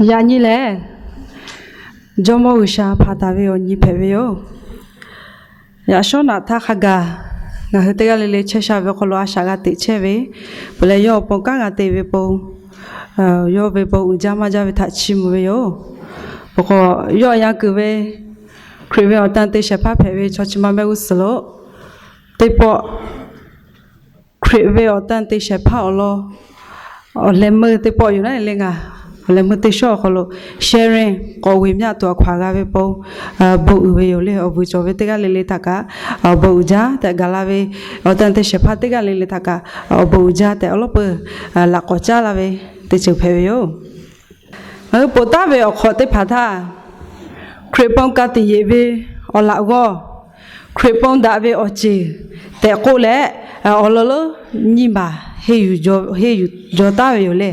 Yaꞈ nyi lehˬ, Jawˇmawˇ G'uiˬsha hpanˍ taˍ ve awˬ nyi hpehꞈ ve yoˬ. Yaꞈ shawˉ naꞈ htaˇ hk'a gaˬ ngaˬ hui teˇ g'aˇ le le chehˇ sha ve awˬ hk'aw lo a shaꞈ g'a teꞈ chehˇ ve, peuˬ leh yawˇ awˬ pon kanˉ g'a te ve pon, yawˇ ve bon uiˍ jaˇ maˇ jaˇ ve htaꞈ chiˇ mvuh ve yoˬ. Awˬ k'o, yawˇ yaˇ kuiˬ ve Hkriꞈ ve awˬ tan te shehˍ hpaˇ hpehꞈ ve chaw chi ma mehˆ g'uˇ suhˍ lo teˇ pawˆ, Hkriꞈ ve awˬ tan te shehˍ hpaˇ awˬ lawn awˬ leh meuˇ teˇ pawˆ yoˬ naˉ le ngaˬ, awˬ leh meuˇ teˇ shawˉ awˬ hk'aw lo sharing k'awꞈ ve myaˇ tuˬ awˬ hkaw aˬ g'a ve pon bon uiˍ ve yoˬ le. Awˬ vuiˬ cawˬ ve teˇ g'aˇ le le htaꞈ kaꞈ awˬ bon uiˍ jaˇ tehꞈ gaˬ la ve, awˬ tan te shehˍ hpaˇ teˇ g'aˇ le le htaꞈ kaꞈ awˬ bon uiˍ jaˇ tehꞈ awˬ lawˉ peuˬ laꞈ k'awꞈ caˉ la ve teˇ ceuˬ hpehꞈ ve yoˬ. Ngaˬ hui poꞈ taˍ ve awˬ hk'awꞈ teˇ hpaˍ htaˇ, Hkriꞈ pon ka tiꞈ yeˬ ve awˬ laꞈ g'awˇ, Hkriꞈ pon daꞈ ve awˬ ceˬ tehꞈ k'oˆ leh, awˬ lawn lonˉ nyiˇ maˬ henˇ yuˬ jaw taˉ ve yoˬ le.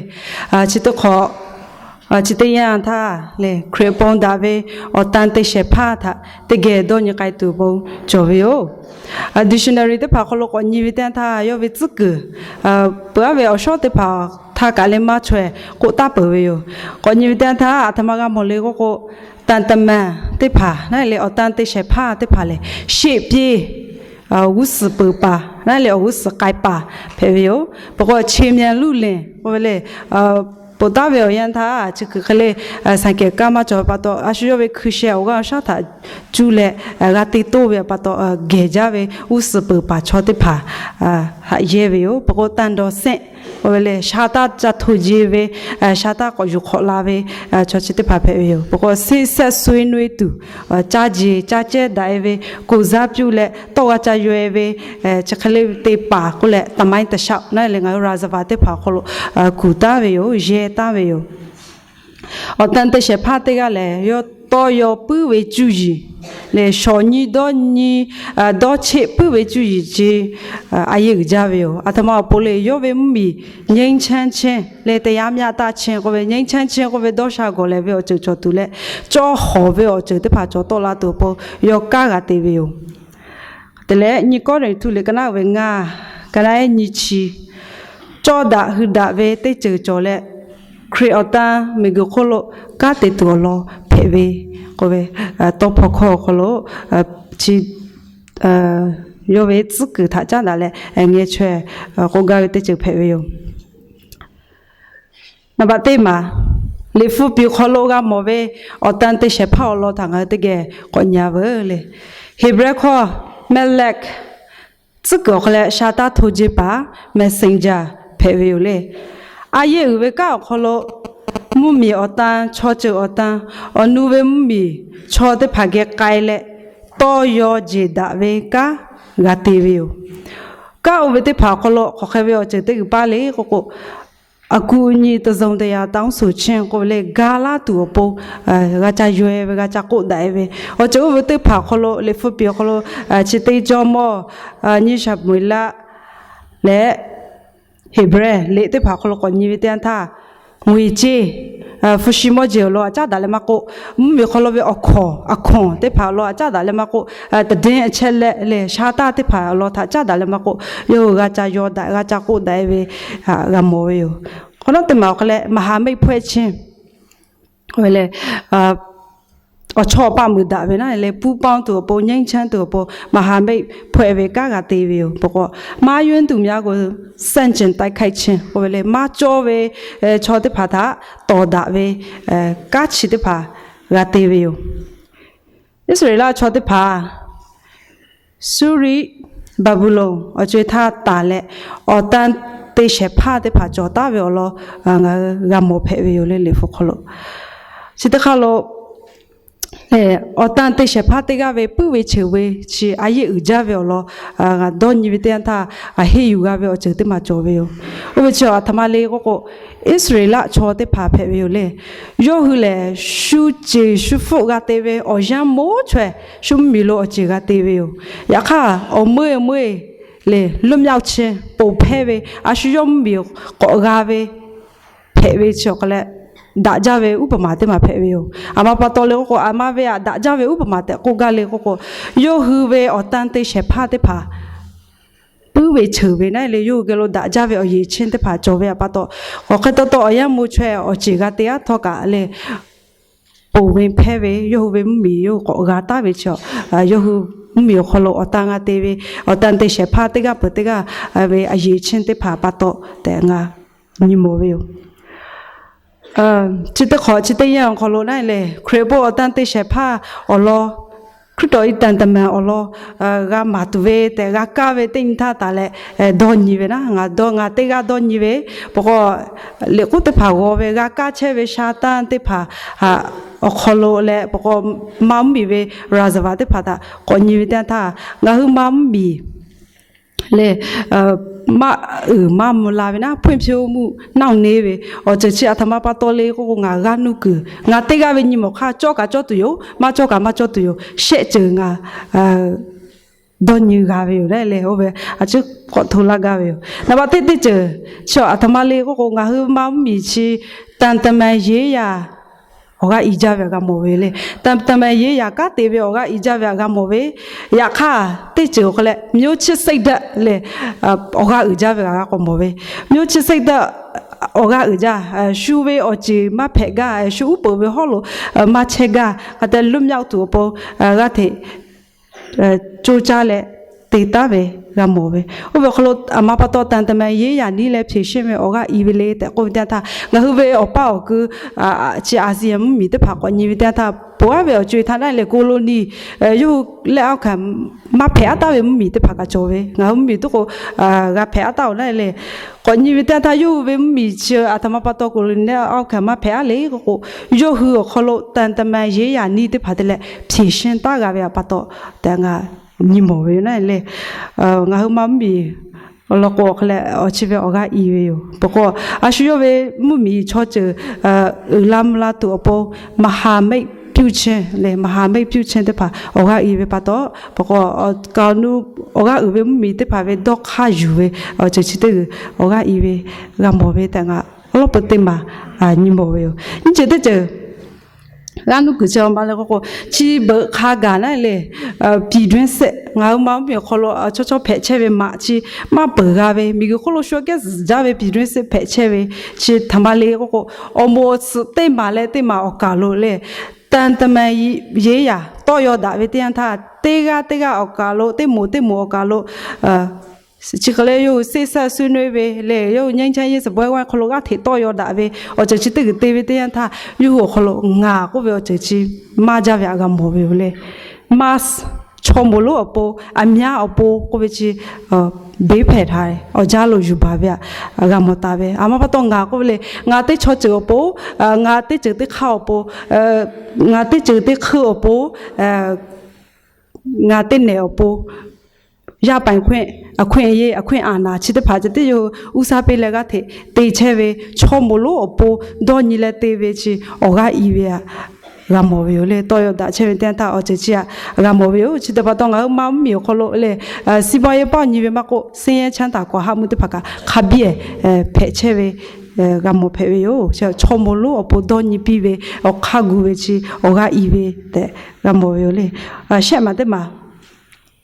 Chi teˇ hk'awꞈ, chi teˇ yanˇ htaˇ lehˬ, Hkriꞈ pon daꞈ ve awˬ tan te shehˍ hpaˇ htaꞈ teˇ geh dawˇ nyi k'ai tuˬ bon cawˬ ve yoˬ. Dictionary teˇ hpaˍ hk'aw lo k'awꞈ nyi ve teˇ yanˇ htaˇ, yawˇ ve tcuhˉ kuiˬ peuˬ aˉ ve awˬ shawˉ teˇ hpaˍ htaˇ kaꞈ leh maˇ chaweh k'oˆ taˉ peuˬ ve yoˬ. K'awꞈ nyi ve teˇ yanˇ htaˇ, aˬ htoꞈ ma g'a mawˬ le k'oˆ k'o, ตำแหน่ง teˇ hpaˍ naˉ le awˬ tan te shehˍ hpaˇ teˇ hpaˍ lehˬ, sheˆ piˇ g'uˇ suhˍ peuˬ paˍ naˉ le awˬ g'uˇ suhˍ k'ai paˍ hpehꞈ ve yoˬ. Peuˬ k'o, 青年旅人 k'oˆ ve le, poꞈ taˍ ve awˬ yanˇ htaˇ chi kuiˬ hk'e le, saˍ kehˍ kaˇ maˇ cawˬ ve pa taw, a shu yawˇ ve hkui sheh awˬ g'aˇ awˬ shaˉ htaꞈ cuˇ leh g'a te toˇ ve pa taw, gehˬ jaˇ ve g'uˇ suhˍ peuˬ paˍ chaw teˇ hpaˍ haꞈ yehˇ ve yoˬ. Peuˬ k'o, 担当线 k'oˆ ve le, sha taˇ ca hto je ve, sha taˇ k'awꞈ yuˬ hk'awꞈ la ve chaw chi teˇ hpaˍ hpehꞈ ve yoˬ. Peuˬ k'o, ဆက်သွယ်ရေး tuˬ caˇ jeˬ caˇ cehˇ daꞈ e ve, ကိုယ်စားပြု leh tawˇ g'a ca yaw e ve, chi hk'e le te paˍ k'oˆ leh သမိုင်းတလျှောက် naˉ le ngaˬ hui ရာဇဝင် teˇ hpaˍ awˬ hk'aw lo kuˬ taˉ ve yoˬ, yehˇ taˉ ve yoˬ. Awˬ tan te shehˍ hpaˇ teˇ g'aˇ lehˬ, yawˇ tawˇ yaw puiˉ ve cuˇ yiˍ lehˬ, shawˍ nyi dawˇ nyi dawˇ cheˆ puiˉ ve cuˇ yiˍ chi a yehˇ uiˍ jaˇ ve yoˬ. Aˬ htoꞈ ma awˬ pon le, yawˇ ve mvuhˇmiˬ ငြိမ်းချမ်းခြင်း leh တရားမျှတခြင်း k'oˆ ve, ငြိမ်းချမ်းခြင်း k'oˆ ve dawˇ sha gawˬ lehˬ ve awˬ ceuˬ cawˬ tuˬ leh, cawˇ hawˍ ve awˬ ceuˬ teˇ hpaˍ cawˬ tawˆ la tuˬ awˬ pon yawˇ kanˉ g'a te ve yoˬ. Te leh nyiˇ Kawˇrenˍhtuˆ liꞈ ka naˆ ve ngaˇ, ka naˆ ehˉ nyiˇ chi, cawˇ daꞈ hui daꞈ ve teˇ ceuˬ cawˬ leh, Hkriꞈ awˬ tan miˬguiˬ hk'oˆ lo kanˉ te tuˬ awˬ lawn hpehꞈ ve k'oˆ ve, tawˇ hpawˇ hkawˇ awˬ hk'aw lo chi yawˇ ve tcuhˉ kuiˬ htaꞈ caˉ daꞈ leh ngeh chaweh k'oˆ gaˇ ve teˇ ceuˬ hpehꞈ ve yoˬ. Naˍ baꞈ teˇ maˬ, Liꞈ hpu piˍ hk'aw lo g'a mawˬ ve awˬ tan te shehˍ hpaˇ awˬ lawn htaꞈ ngaˬ hui teˇ geh k'awꞈ nyi a veuˬ le. Heˍbrehˇ hkawˇ แม่เหล็ก tcuhˉ kuiˬ awˬ hk'aw leh sha taˇ hto je paˍ แมสเซนเจอร์ hpehꞈ ve yoˬ le. A yehˇ uiˍ ve kanˉ awˬ hk'aw lo, mvuhˇmiˬ awˬ tan, chaw ceuˬ awˬ tan, awˬ nu ve mvuhˇmiˬ chaw teˇ hpaˍ geh k'ai leh, tawˇ yaw jeˬ daꞈ ve kanˉ g'a te ve yoˬ. Kanˉ oˇ ve teˇ hpaˍ awˬ hk'aw lo hk'aˬ hk'e ve awˬ ceuˬ teˇ g'uiˬ paˇ le k'oˆ k'o, အကူအညီ တစုံတရာ တောင်းဆိုခြင်း k'oˆ ve le, ga laˇ tuˬ awˬ pon g'a ca yaw e ve, g'a ca k'oˆ daꞈ e ve, awˬ ceuˬ oˇ ve teˇ hpaˍ awˬ hk'aw lo Liꞈ hpu piˍ awˬ hk'aw lo chi teˇ Jawˇmawˇ, nyiˇ Saˍmo-eˍlaˆ leh Heˍbrehˇ liꞈ teˇ hpaˍ awˬ hk'aw lo k'awꞈ nyi ve teˇ yanˇ htaˇ, ငွေကြေး, hpu shi mawˇ jeˬ awˬ lawn htaꞈ caˉ daꞈ leh maˇ k'oˆ, mvuhˇmiˬ hk'aw lo ve awˬ hkawˍ, awˬ hkawˍ teˇ hpaˍ awˬ lawn htaꞈ caˉ daꞈ leh maˇ k'oˆ, သတင်းအချက်အလက် leh sha taˇ teˇ hpaˍ awˬ lawn htaꞈ caˉ daꞈ leh maˇ k'oˆ, yawˇ hui g'a ca yaw daꞈ, g'a ca k'oˆ daꞈ e ve g'a mawˬ ve yoˬ. Hk'awꞈ nawˉ teˇ maˬ awˬ hk'aw leh မဟာမိတ်ဖွဲ့ခြင်း ve le, awˬ chawˇ awˬ paˆ mui daꞈ ve naˉ leh ပူးပေါင်း tuˬ awˬ pon, ငြိမ်းချမ်း tuˬ awˬ pon မဟာမိတ်ဖွဲ့ ve kanˉ g'a te ve yoˬ. Peuˬ k'o, မှားယွင်းသူများကို ဆန့်ကျင်တိုက်ခိုက်ခြင်း k'oˆ ve le, maˇ cawˇ ve chaw teˇ hpaˍ htaꞈ tawˍ daꞈ ve kanˉ chi teˇ hpaˍ g'a te ve yoˬ. Iˉsaˍreˍlaˆ chaw teˇ hpaˍ Suˇriˆ, Baˍbuˍlonˍ awˬ co-e htaˇ taˍ leh, awˬ tan te shehˍ hpaˇ teˇ hpaˍ cawˬ taˉ ve awˬ lawn ngaˬ hui g'a mawˬ hpehꞈ ve yoˬ le, Liꞈ hpu hk'aw lo. Chi teˇ hk'aˇ lo, awˬ tan te shehˍ hpaˇ teˇ g'aˇ ve puiˉ ve ceuˬ ve chi a yehˇ uiˍ jaˇ ve awˬ lawn ngaˬ dawˇ nyi ve teˇ yanˇ htaˇ, henˇ yuˬ g'a ve awˬ ceuˬ teˇ maˬ cawˬ ve yoˬ. Oˇ ve chi aˬ htoꞈ ma le k'oˆ k'o, Iˉsaˍreˍlaˆ chaw teˇ hpaˍ hpehꞈ ve yoˬ le. Yawˇ hui lehˬ, shu ceˬ shu hpfuhˆ g'a te ve, awˬ yanˇ moˉ chaweh shu mvuhˇmiˬ lo awˬ ceˬ g'a te ve yoˬ. Yaꞈ hk'aˇ, awˬ meuˇ meuˇ lehˬ, လွတ်မြောက်ခြင်း ponˬ hpehˇ ve, a shu yawˇ mvuhˇmiˬ k'awꞈ g'a ve hpehꞈ ve chi awˬ hk'aw leh, daꞈ jaˇ ve ဥပမာ teˇ maˬ hpehꞈ ve yoˬ. Aˬ ma pa taw le k'oˆ k'o, aˬ ma ve htaꞈ daꞈ jaˇ ve ဥပမာ tehꞈ k'oˆ gaˇ le k'oˆ k'o, yawˇ hui ve awˬ tan te shehˍ hpaˇ teˇ hpaˍ puiˉ puiˉ ve cheuˬ ve naˉ leh, yawˇ hui geh lo daꞈ jaˇ ve awˬ yeˬ chi teˇ hpaˍ cawˬ ve pa taw, awˬ hk'e taw taw awˬ yanˇ mvuh chaweh awˬ ceˬ g'a te aˉ htawˇ kaꞈ leh, ponˬ ve hpehˇ ve yawˇ hui ve mvuhˇ miˬ yawˇ hui k'awꞈ g'a taˍ ve chi, yawˇ hui mvuhˇ miˬ awˬ hk'aw lo awˬ tan g'a te ve, awˬ tan te shehˍ hpaˇ teˇ g'aˇ peuˬ teˇ g'aˇ ve awˬ yeˬ chi teˇ hpaˍ pa taw tehꞈ ngaˬ nyi mawˬ ve yoˬ. Chi teˇ hk'awꞈ chi teˇ yanˇ awˬ hk'aw lo naˉ leh, Hkriꞈ awˬ pon awˬ tan te shehˍ hpaˇ awˬ lawn, Hkriꞈ awˬ အသံတမန် awˬ lawn g'a maˍ tuˬ ve tehꞈ g'a kaˇ ve teˇ nyi htaˇ taˍ leh dawˇ nyi ve naˉ, ngaˬ dawˇ, ngaˬ teˇ g'aˇ dawˇ nyi ve, pa k'o, liꞈ k'oˉ teˇ hpaˍ g'aw ve g'a kaˇ chehˇ ve Saˍtanˍ teˇ hpaˍ awˬ hk'aw lo leh, pa k'o, maˇ mvuhˇ miˬ ve ရာဇဝင် teˇ hpaˍ htaꞈ k'awꞈ nyi ve teˇ yanˇ htaˇ, ngaˬ hui maˇ mvuhˇ miˬ lehˬ, maˇ uiˍ maˇ mvuh la ve naˉ, ဖွံ့ဖြိုးမှုနှောင့်နှေး ve awˬ ceuˬ chi aˬ htoꞈ ma pa taw le k'oˆ k'o, ngaˬ g'aˇ nuˇ kuiˬ ngaˬ teˇ g'aˇ ve nyi mawˬ hk'aˇ cawˇ kaꞈ cawˇ tuˬ yoˬ, maˇ cawˇ kaꞈ maˇ cawˇ tuˬ yoˬ, shehˆ ceuˬ ngaˬ dawˇ nyi g'a ve yoˬ leh, oˇ ve a ciˉ k'awꞈ hto laˇ gaˇ ve yoˬ. Naˍ baꞈ teˇ teˇ ceuˬ chi aˬ htoꞈ ma le k'oˆ k'o, ngaˬ hui maˇ mvuhˇ miˬ chi သံတမန်ရေးရာ awˬ g'aˇ i jaˇ ve g'a mawˬ ve le. သံတမန်ရေးရာ kanˉ te ve awˬ g'aˇ i jaˇ ve htaꞈ g'a mawˬ ve. Yaꞈ hk'aˇ, teˇ ceuˬ awˬ hk'aw leh မျိုးချစ်စိတ်ဓာတ် leh awˬ g'aˇ uiˍ jaˇ ve htaꞈ g'a k'awꞈ mawˬ ve. မျိုးချစ်စိတ်ဓာတ် awˬ g'aˇ uiˍ jaˇ, shu ve awˬ ceˬ maˇ hpehꞈ gaˇ, shu uˉ peunˍ ve hawˉ lo maˇ chehˇ gaˇ, hk'a te လွတ်မြောက် tuˬ awˬ pon g'aˇ hteꞈ co caˇ leh te taˉ ve g'a mawˬ ve. Oˇ ve awˬ hk'aw lo aˬ ma pa taw သံတမန်ရေးရာနည်း leh ဖြေရှင်း ve awˬ g'aˇ i ve le tehꞈ k'oˆ ve teˇ yanˇ htaˇ, ngaˬ hui ve awˬ paˇ awˬ ku chi Asia mvuhˇ miˬ teˇ hpaˍ k'awꞈ nyi ve teˇ yanˇ htaˇ, poˬ aˉ ve awˬ co-e htaˇ naˉ leh ကိုလိုနီ yawˇ hui လက်အောက်ခံ maˇ hpehꞈ aˉ taˉ ve mvuhˇ miˬ teˇ hpaˍ kaꞈ cawˬ ve. Ngaˬ hui mvuhˇ miˬ teˇ k'o g'a hpehꞈ aˉ taˉ-oˬ naˉ leh, k'awꞈ nyi ve teˇ yanˇ htaˇ yawˇ hui ve mvuhˇ miˬ chi aˬ htoꞈ ma pa taw ကိုလိုနီ လက်အောက်ခံ maˇ hpehꞈ aˉ le k'oˆ k'o, yawˇ hui awˬ hk'aw lo သံတမန်ရေးရာနည်း teˇ hpaˍ te leh ဖြေရှင်း taˉ g'a ve pa taw tehꞈ ngaˬ nyi mawˬ ve yoˬ naˉ leh, ngaˬ hui maˇ mvuhˇ miˬ awˬ lawn k'o awˬ hk'aw leh awˬ chi ve awˬ g'aˇ i ve yoˬ. Pa k'o, a shu yawˇ ve mvuhˇ miˬ chaw ceuˬ uiˍ la mvuh la tuˬ awˬ pon မဟာမိတ်ပြုခြင်း leh မဟာမိတ်ပြုခြင်း teˇ hpaˍ awˬ g'aˇ i ve pa taw, pa k'o, awˬ g'aˇ uiˍ ve mvuhˇ miˬ teˇ hpaˍ ve dawˇ hk'aˇ yuˬ ve awˬ ceuˬ chi teˇ g'uiˬ awˬ g'aˇ i ve g'a mawˬ ve tehꞈ ngaˬ awˉ lawˉ peu teˇ maˬ nyi mawˬ ve yoˬ. Nyiˇ ceuˬ teˇ ceuˬ g'aˇ nuˇ kuiˬ chi awˬ ma le k'oˆ k'o, chi beuꞈ hk'a gaˬ naˉ leh, ပြည်တွင်းစစ် ngaˬ hui maˇ mvuhˇ miˬ awˬ hk'aw lo chaw chaw hpehꞈ chehˇ ve maꞈ chi maˇ peuˬ g'a ve, miˬguiˬ hk'oˆ lo shu aꞈ kehˉ zuhˬ jaˇ ve ပြည်တွင်းစစ် hpehꞈ chehˇ ve chi htoꞈ ma le k'oˆ k'o, awˬ moˍ awˬ tsuhꞈ teˇ maˬ leh teˇ maˬ awˬ kaˬ lo leh သံတမန်ရေးရာ tawˆ yaw daꞈ ve teˇ yanˇ htaˇ, teˇ g'aˇ teˇ g'aˇ awˬ kaˬ lo, teˇ moˍ teˇ moˍ awˬ kaˬ lo chi hk'e leh yawˇ hui စေ့စပ်ဆွေးနွေး ve leh yawˇ hui ငြိမ်းချမ်းရေးစားပွဲဝိုင်း awˬ hk'aw lo g'aˇ hteꞈ tawˆ yaw daꞈ ve awˬ ceuˬ chi teˇ g'uiˬ te ve teˇ yanˇ htaˇ, yawˇ hui awˬ hk'aw lo ngaˬ k'oˆ ve awˬ ceuˬ chi maˇ jaˇ ve htaꞈ g'a mawˬ ve yoˬ le. Maˇ chaw moˍ lonˉ awˬ pon, aˬ myaˇ awˬ pon k'oˆ ve chi, beˉ hpehꞈ htaꞈ awˬ jaˇ lo yuˬ baˬ ve htaꞈ g'a mawˬ taˍ ve. Aˬ ma pa taw ngaˬ k'oˆ ve le, ngaˬ teˇ chaw ceuˬ awˬ pon, ngaˬ teˇ ceuˬ teˇ hk'aˇ awˬ pon, ngaˬ teˇ ceuˬ teˇ hkui awˬ pon, ngaˬ teˇ nehˬ awˬ pon, ရပိုင်ခွင့်, အခွင့်အရေး, အခွင့်အာဏာ chi teˇ hpaˍ ceh tiˉ yawˇ hui uˉ saˉ piˇ leh g'aˇ hteꞈ te chehˇ ve, chaw moˍ lonˉ awˬ pon dawˇ nyi leh te ve chi awˬ g'aˇ i ve htaꞈ g'a mawˬ ve yoˬ le. Tawˆ yaw daꞈ chehˇ ve teˇ yanˇ htaˇ awˬ ceuˬ chi htaꞈ g'a mawˬ ve yoˬ. Chi teˇ pa taw ngaˬ hui maˇ mvuhˇ miˬ awˬ hk'aw lo leh, စီးပွားရေး pawˆ nyi ve maˇ k'oˆ, ဆင်းရဲချမ်းသာ ကွာဟမှု teˇ hpaˍ kaꞈ hk'a biˇ hpehꞈ chehˇ ve g'a mawˬ hpehꞈ ve yoˬ. Chaw moˍ lonˉ awˬ pon dawˇ nyi piˇ ve awˬ hk'aˇ gu ve chi awˬ g'aˇ i ve tehꞈ g'a mawˬ ve yoˬ le. Shehˆ maˬ teˇ maˬ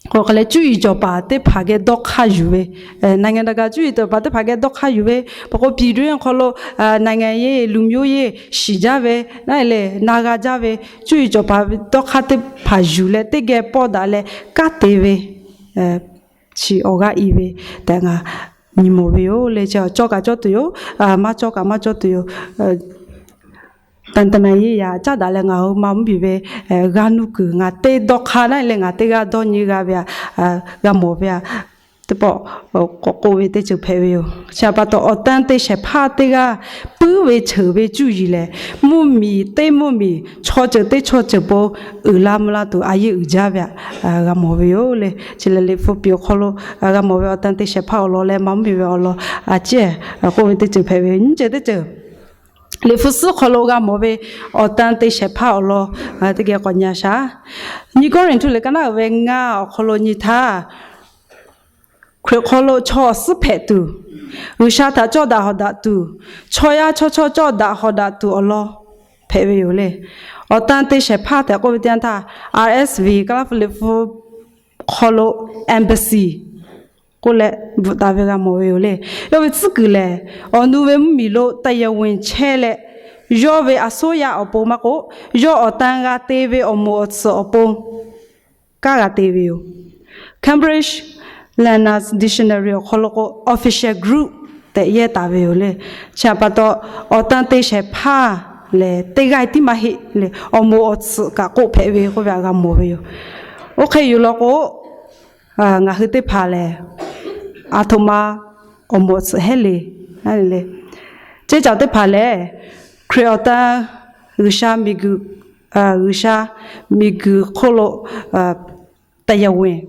k'o hk'a leh, cuˇ yiˍ cawˬ paˍ teˇ hpaˍ geh dawˇ hk'aˇ yuˬ ve, နိုင်ငံတကာ cuˇ yiˍ cawˬ paˍ teˇ hpaˍ geh dawˇ hk'aˇ yuˬ ve, pa k'o ပြည်တွင်း awˬ hk'aw lo နိုင်ငံရေး, လူမျိုးရေး shiˍ jaˇ ve, naˉ leh na g'a jaˇ ve, cuˇ yiˍ cawˬ paˍ ve dawˇ hk'aˇ teˇ hpaˍ yuˬ leh teˇ geh pawˇ daꞈ leh kanˉ te ve chi awˬ g'aˇ i ve tehꞈ ngaˬ nyi mawˬ ve yoˬ le. Chi cawˇ kaꞈ cawˇ tuˬ yoˬ, maˇ cawˇ kaꞈ maˇ cawˇ tuˬ yoˬ. သံတမန်ရေးရာ caˉ daꞈ leh ngaˬ hui maˇ mvuhˇ miˬ ve g'aˇ nuˇ kuiˬ ngaˬ teˇ dawˇ hk'aˇ naˉ leh ngaˬ teˇ g'aˇ dawˇ nyi g'a ve htaꞈ g'a mawˬ ve htaꞈ teˇ pawˆ k'awꞈ k'oˆ ve teˇ ceuˬ hpehꞈ ve yoˬ. Chi pa taw awˬ tan te shehˍ hpaˇ teˇ g'aˇ puiˉ ve ceuˬ ve cuˇ yiˍ lehˬ, mvuhˇ miˬ teˇ mvuhˇ miˬ, chaw ceuˬ teˇ chaw ceuˬ pon uiˍ la mvuh la tuˬ a yeˇ uiˍ jaˇ ve htaꞈ g'a mawˬ ve yoˬ le. Chi lehˬ liꞈ hpu piˍ awˬ hk'aw lo g'a mawˬ ve awˬ tan te shehˍ hpaˇ awˬ lawn leh maˇ mvuhˇ miˬ ve awˬ lawn a ciˉ k'oˆ ve teˇ ceuˬ hpehꞈ ve yoˬ. Nyiˇ ceuˬ teˇ ceuˬ liꞈ hpu suhˉ hk'aw lo g'a mawˬ ve awˬ tan te shehˍ hpaˇ awˬ lawn teˇ geh k'awꞈ nyi a shaˍ. Nyiˇ Kawˇrenˍhtuˆ liꞈ ka naˉ uiˍ ve ngaˇ awˬ hk'aw lo nyi htaˇ, Hkriꞈ hk'aw lo chaw awˬ suhˉ hpehꞈ tuˬ, G'uiˬsha htaꞈ cawˇ daꞈ hawꞈ daꞈ tuˬ, chaw yaˇ chaw chawˇ cawˇ daꞈ hawꞈ daꞈ tuˬ awˬ lawn hpehꞈ ve yoˬ le. Awˬ tan te shehˍ hpaˇ tehꞈ k'oˆ ve teˇ yanˇ htaˇ, R S V Kaˉlaˇhpu liꞈ hpu hk'aw lo embassy k'oˆ leh bvuhꞈ taˍ ve g'a mawˬ ve yoˬ le. Yawˇ ve tcuhˉ kuiˬ lehˬ, awˬ nu ve mvuhˇmiˬ lo တရားဝင် chehˇ leh, yawˇ ve a soˉ yaˇ awˬ pon maˇ k'oˆ, yawˇ awˬ tan g'a te ve awˬ moˍ awˬ tsuhꞈ awˬ pon kanˉ g'a te ve yoˬ. Cambridge Learner's Dictionary awˬ hk'aw lo k'o, official group tehꞈ yehˇ taˍ ve yoˬ le. Chi htaꞈ pa taw, awˬ tan te shehˍ hpaˇ lehˬ, teˇ g'aˇ tiˉ maˇ heˆ le, awˬ moˍ awˬ tsuhꞈ kaꞈ k'oˆ hpehꞈ ve k'oˆ ve htaꞈ g'a mawˬ ve yoˬ. Oˇ hk'e yoˬ law k'o, ngaˬ hui teˇ hpaˍ lehˬ, aˬ htoꞈ ma awˬ moˍ awˬ tsuhꞈ hehˉ le. Ceˇ caoˬ teˇ hpaˍ lehˬ, Hkriꞈ awˬ tan G'uiˬsha miˬguiˬ, G'uiˬsha miˬguiˬ hk'oˆ lo တရားဝင်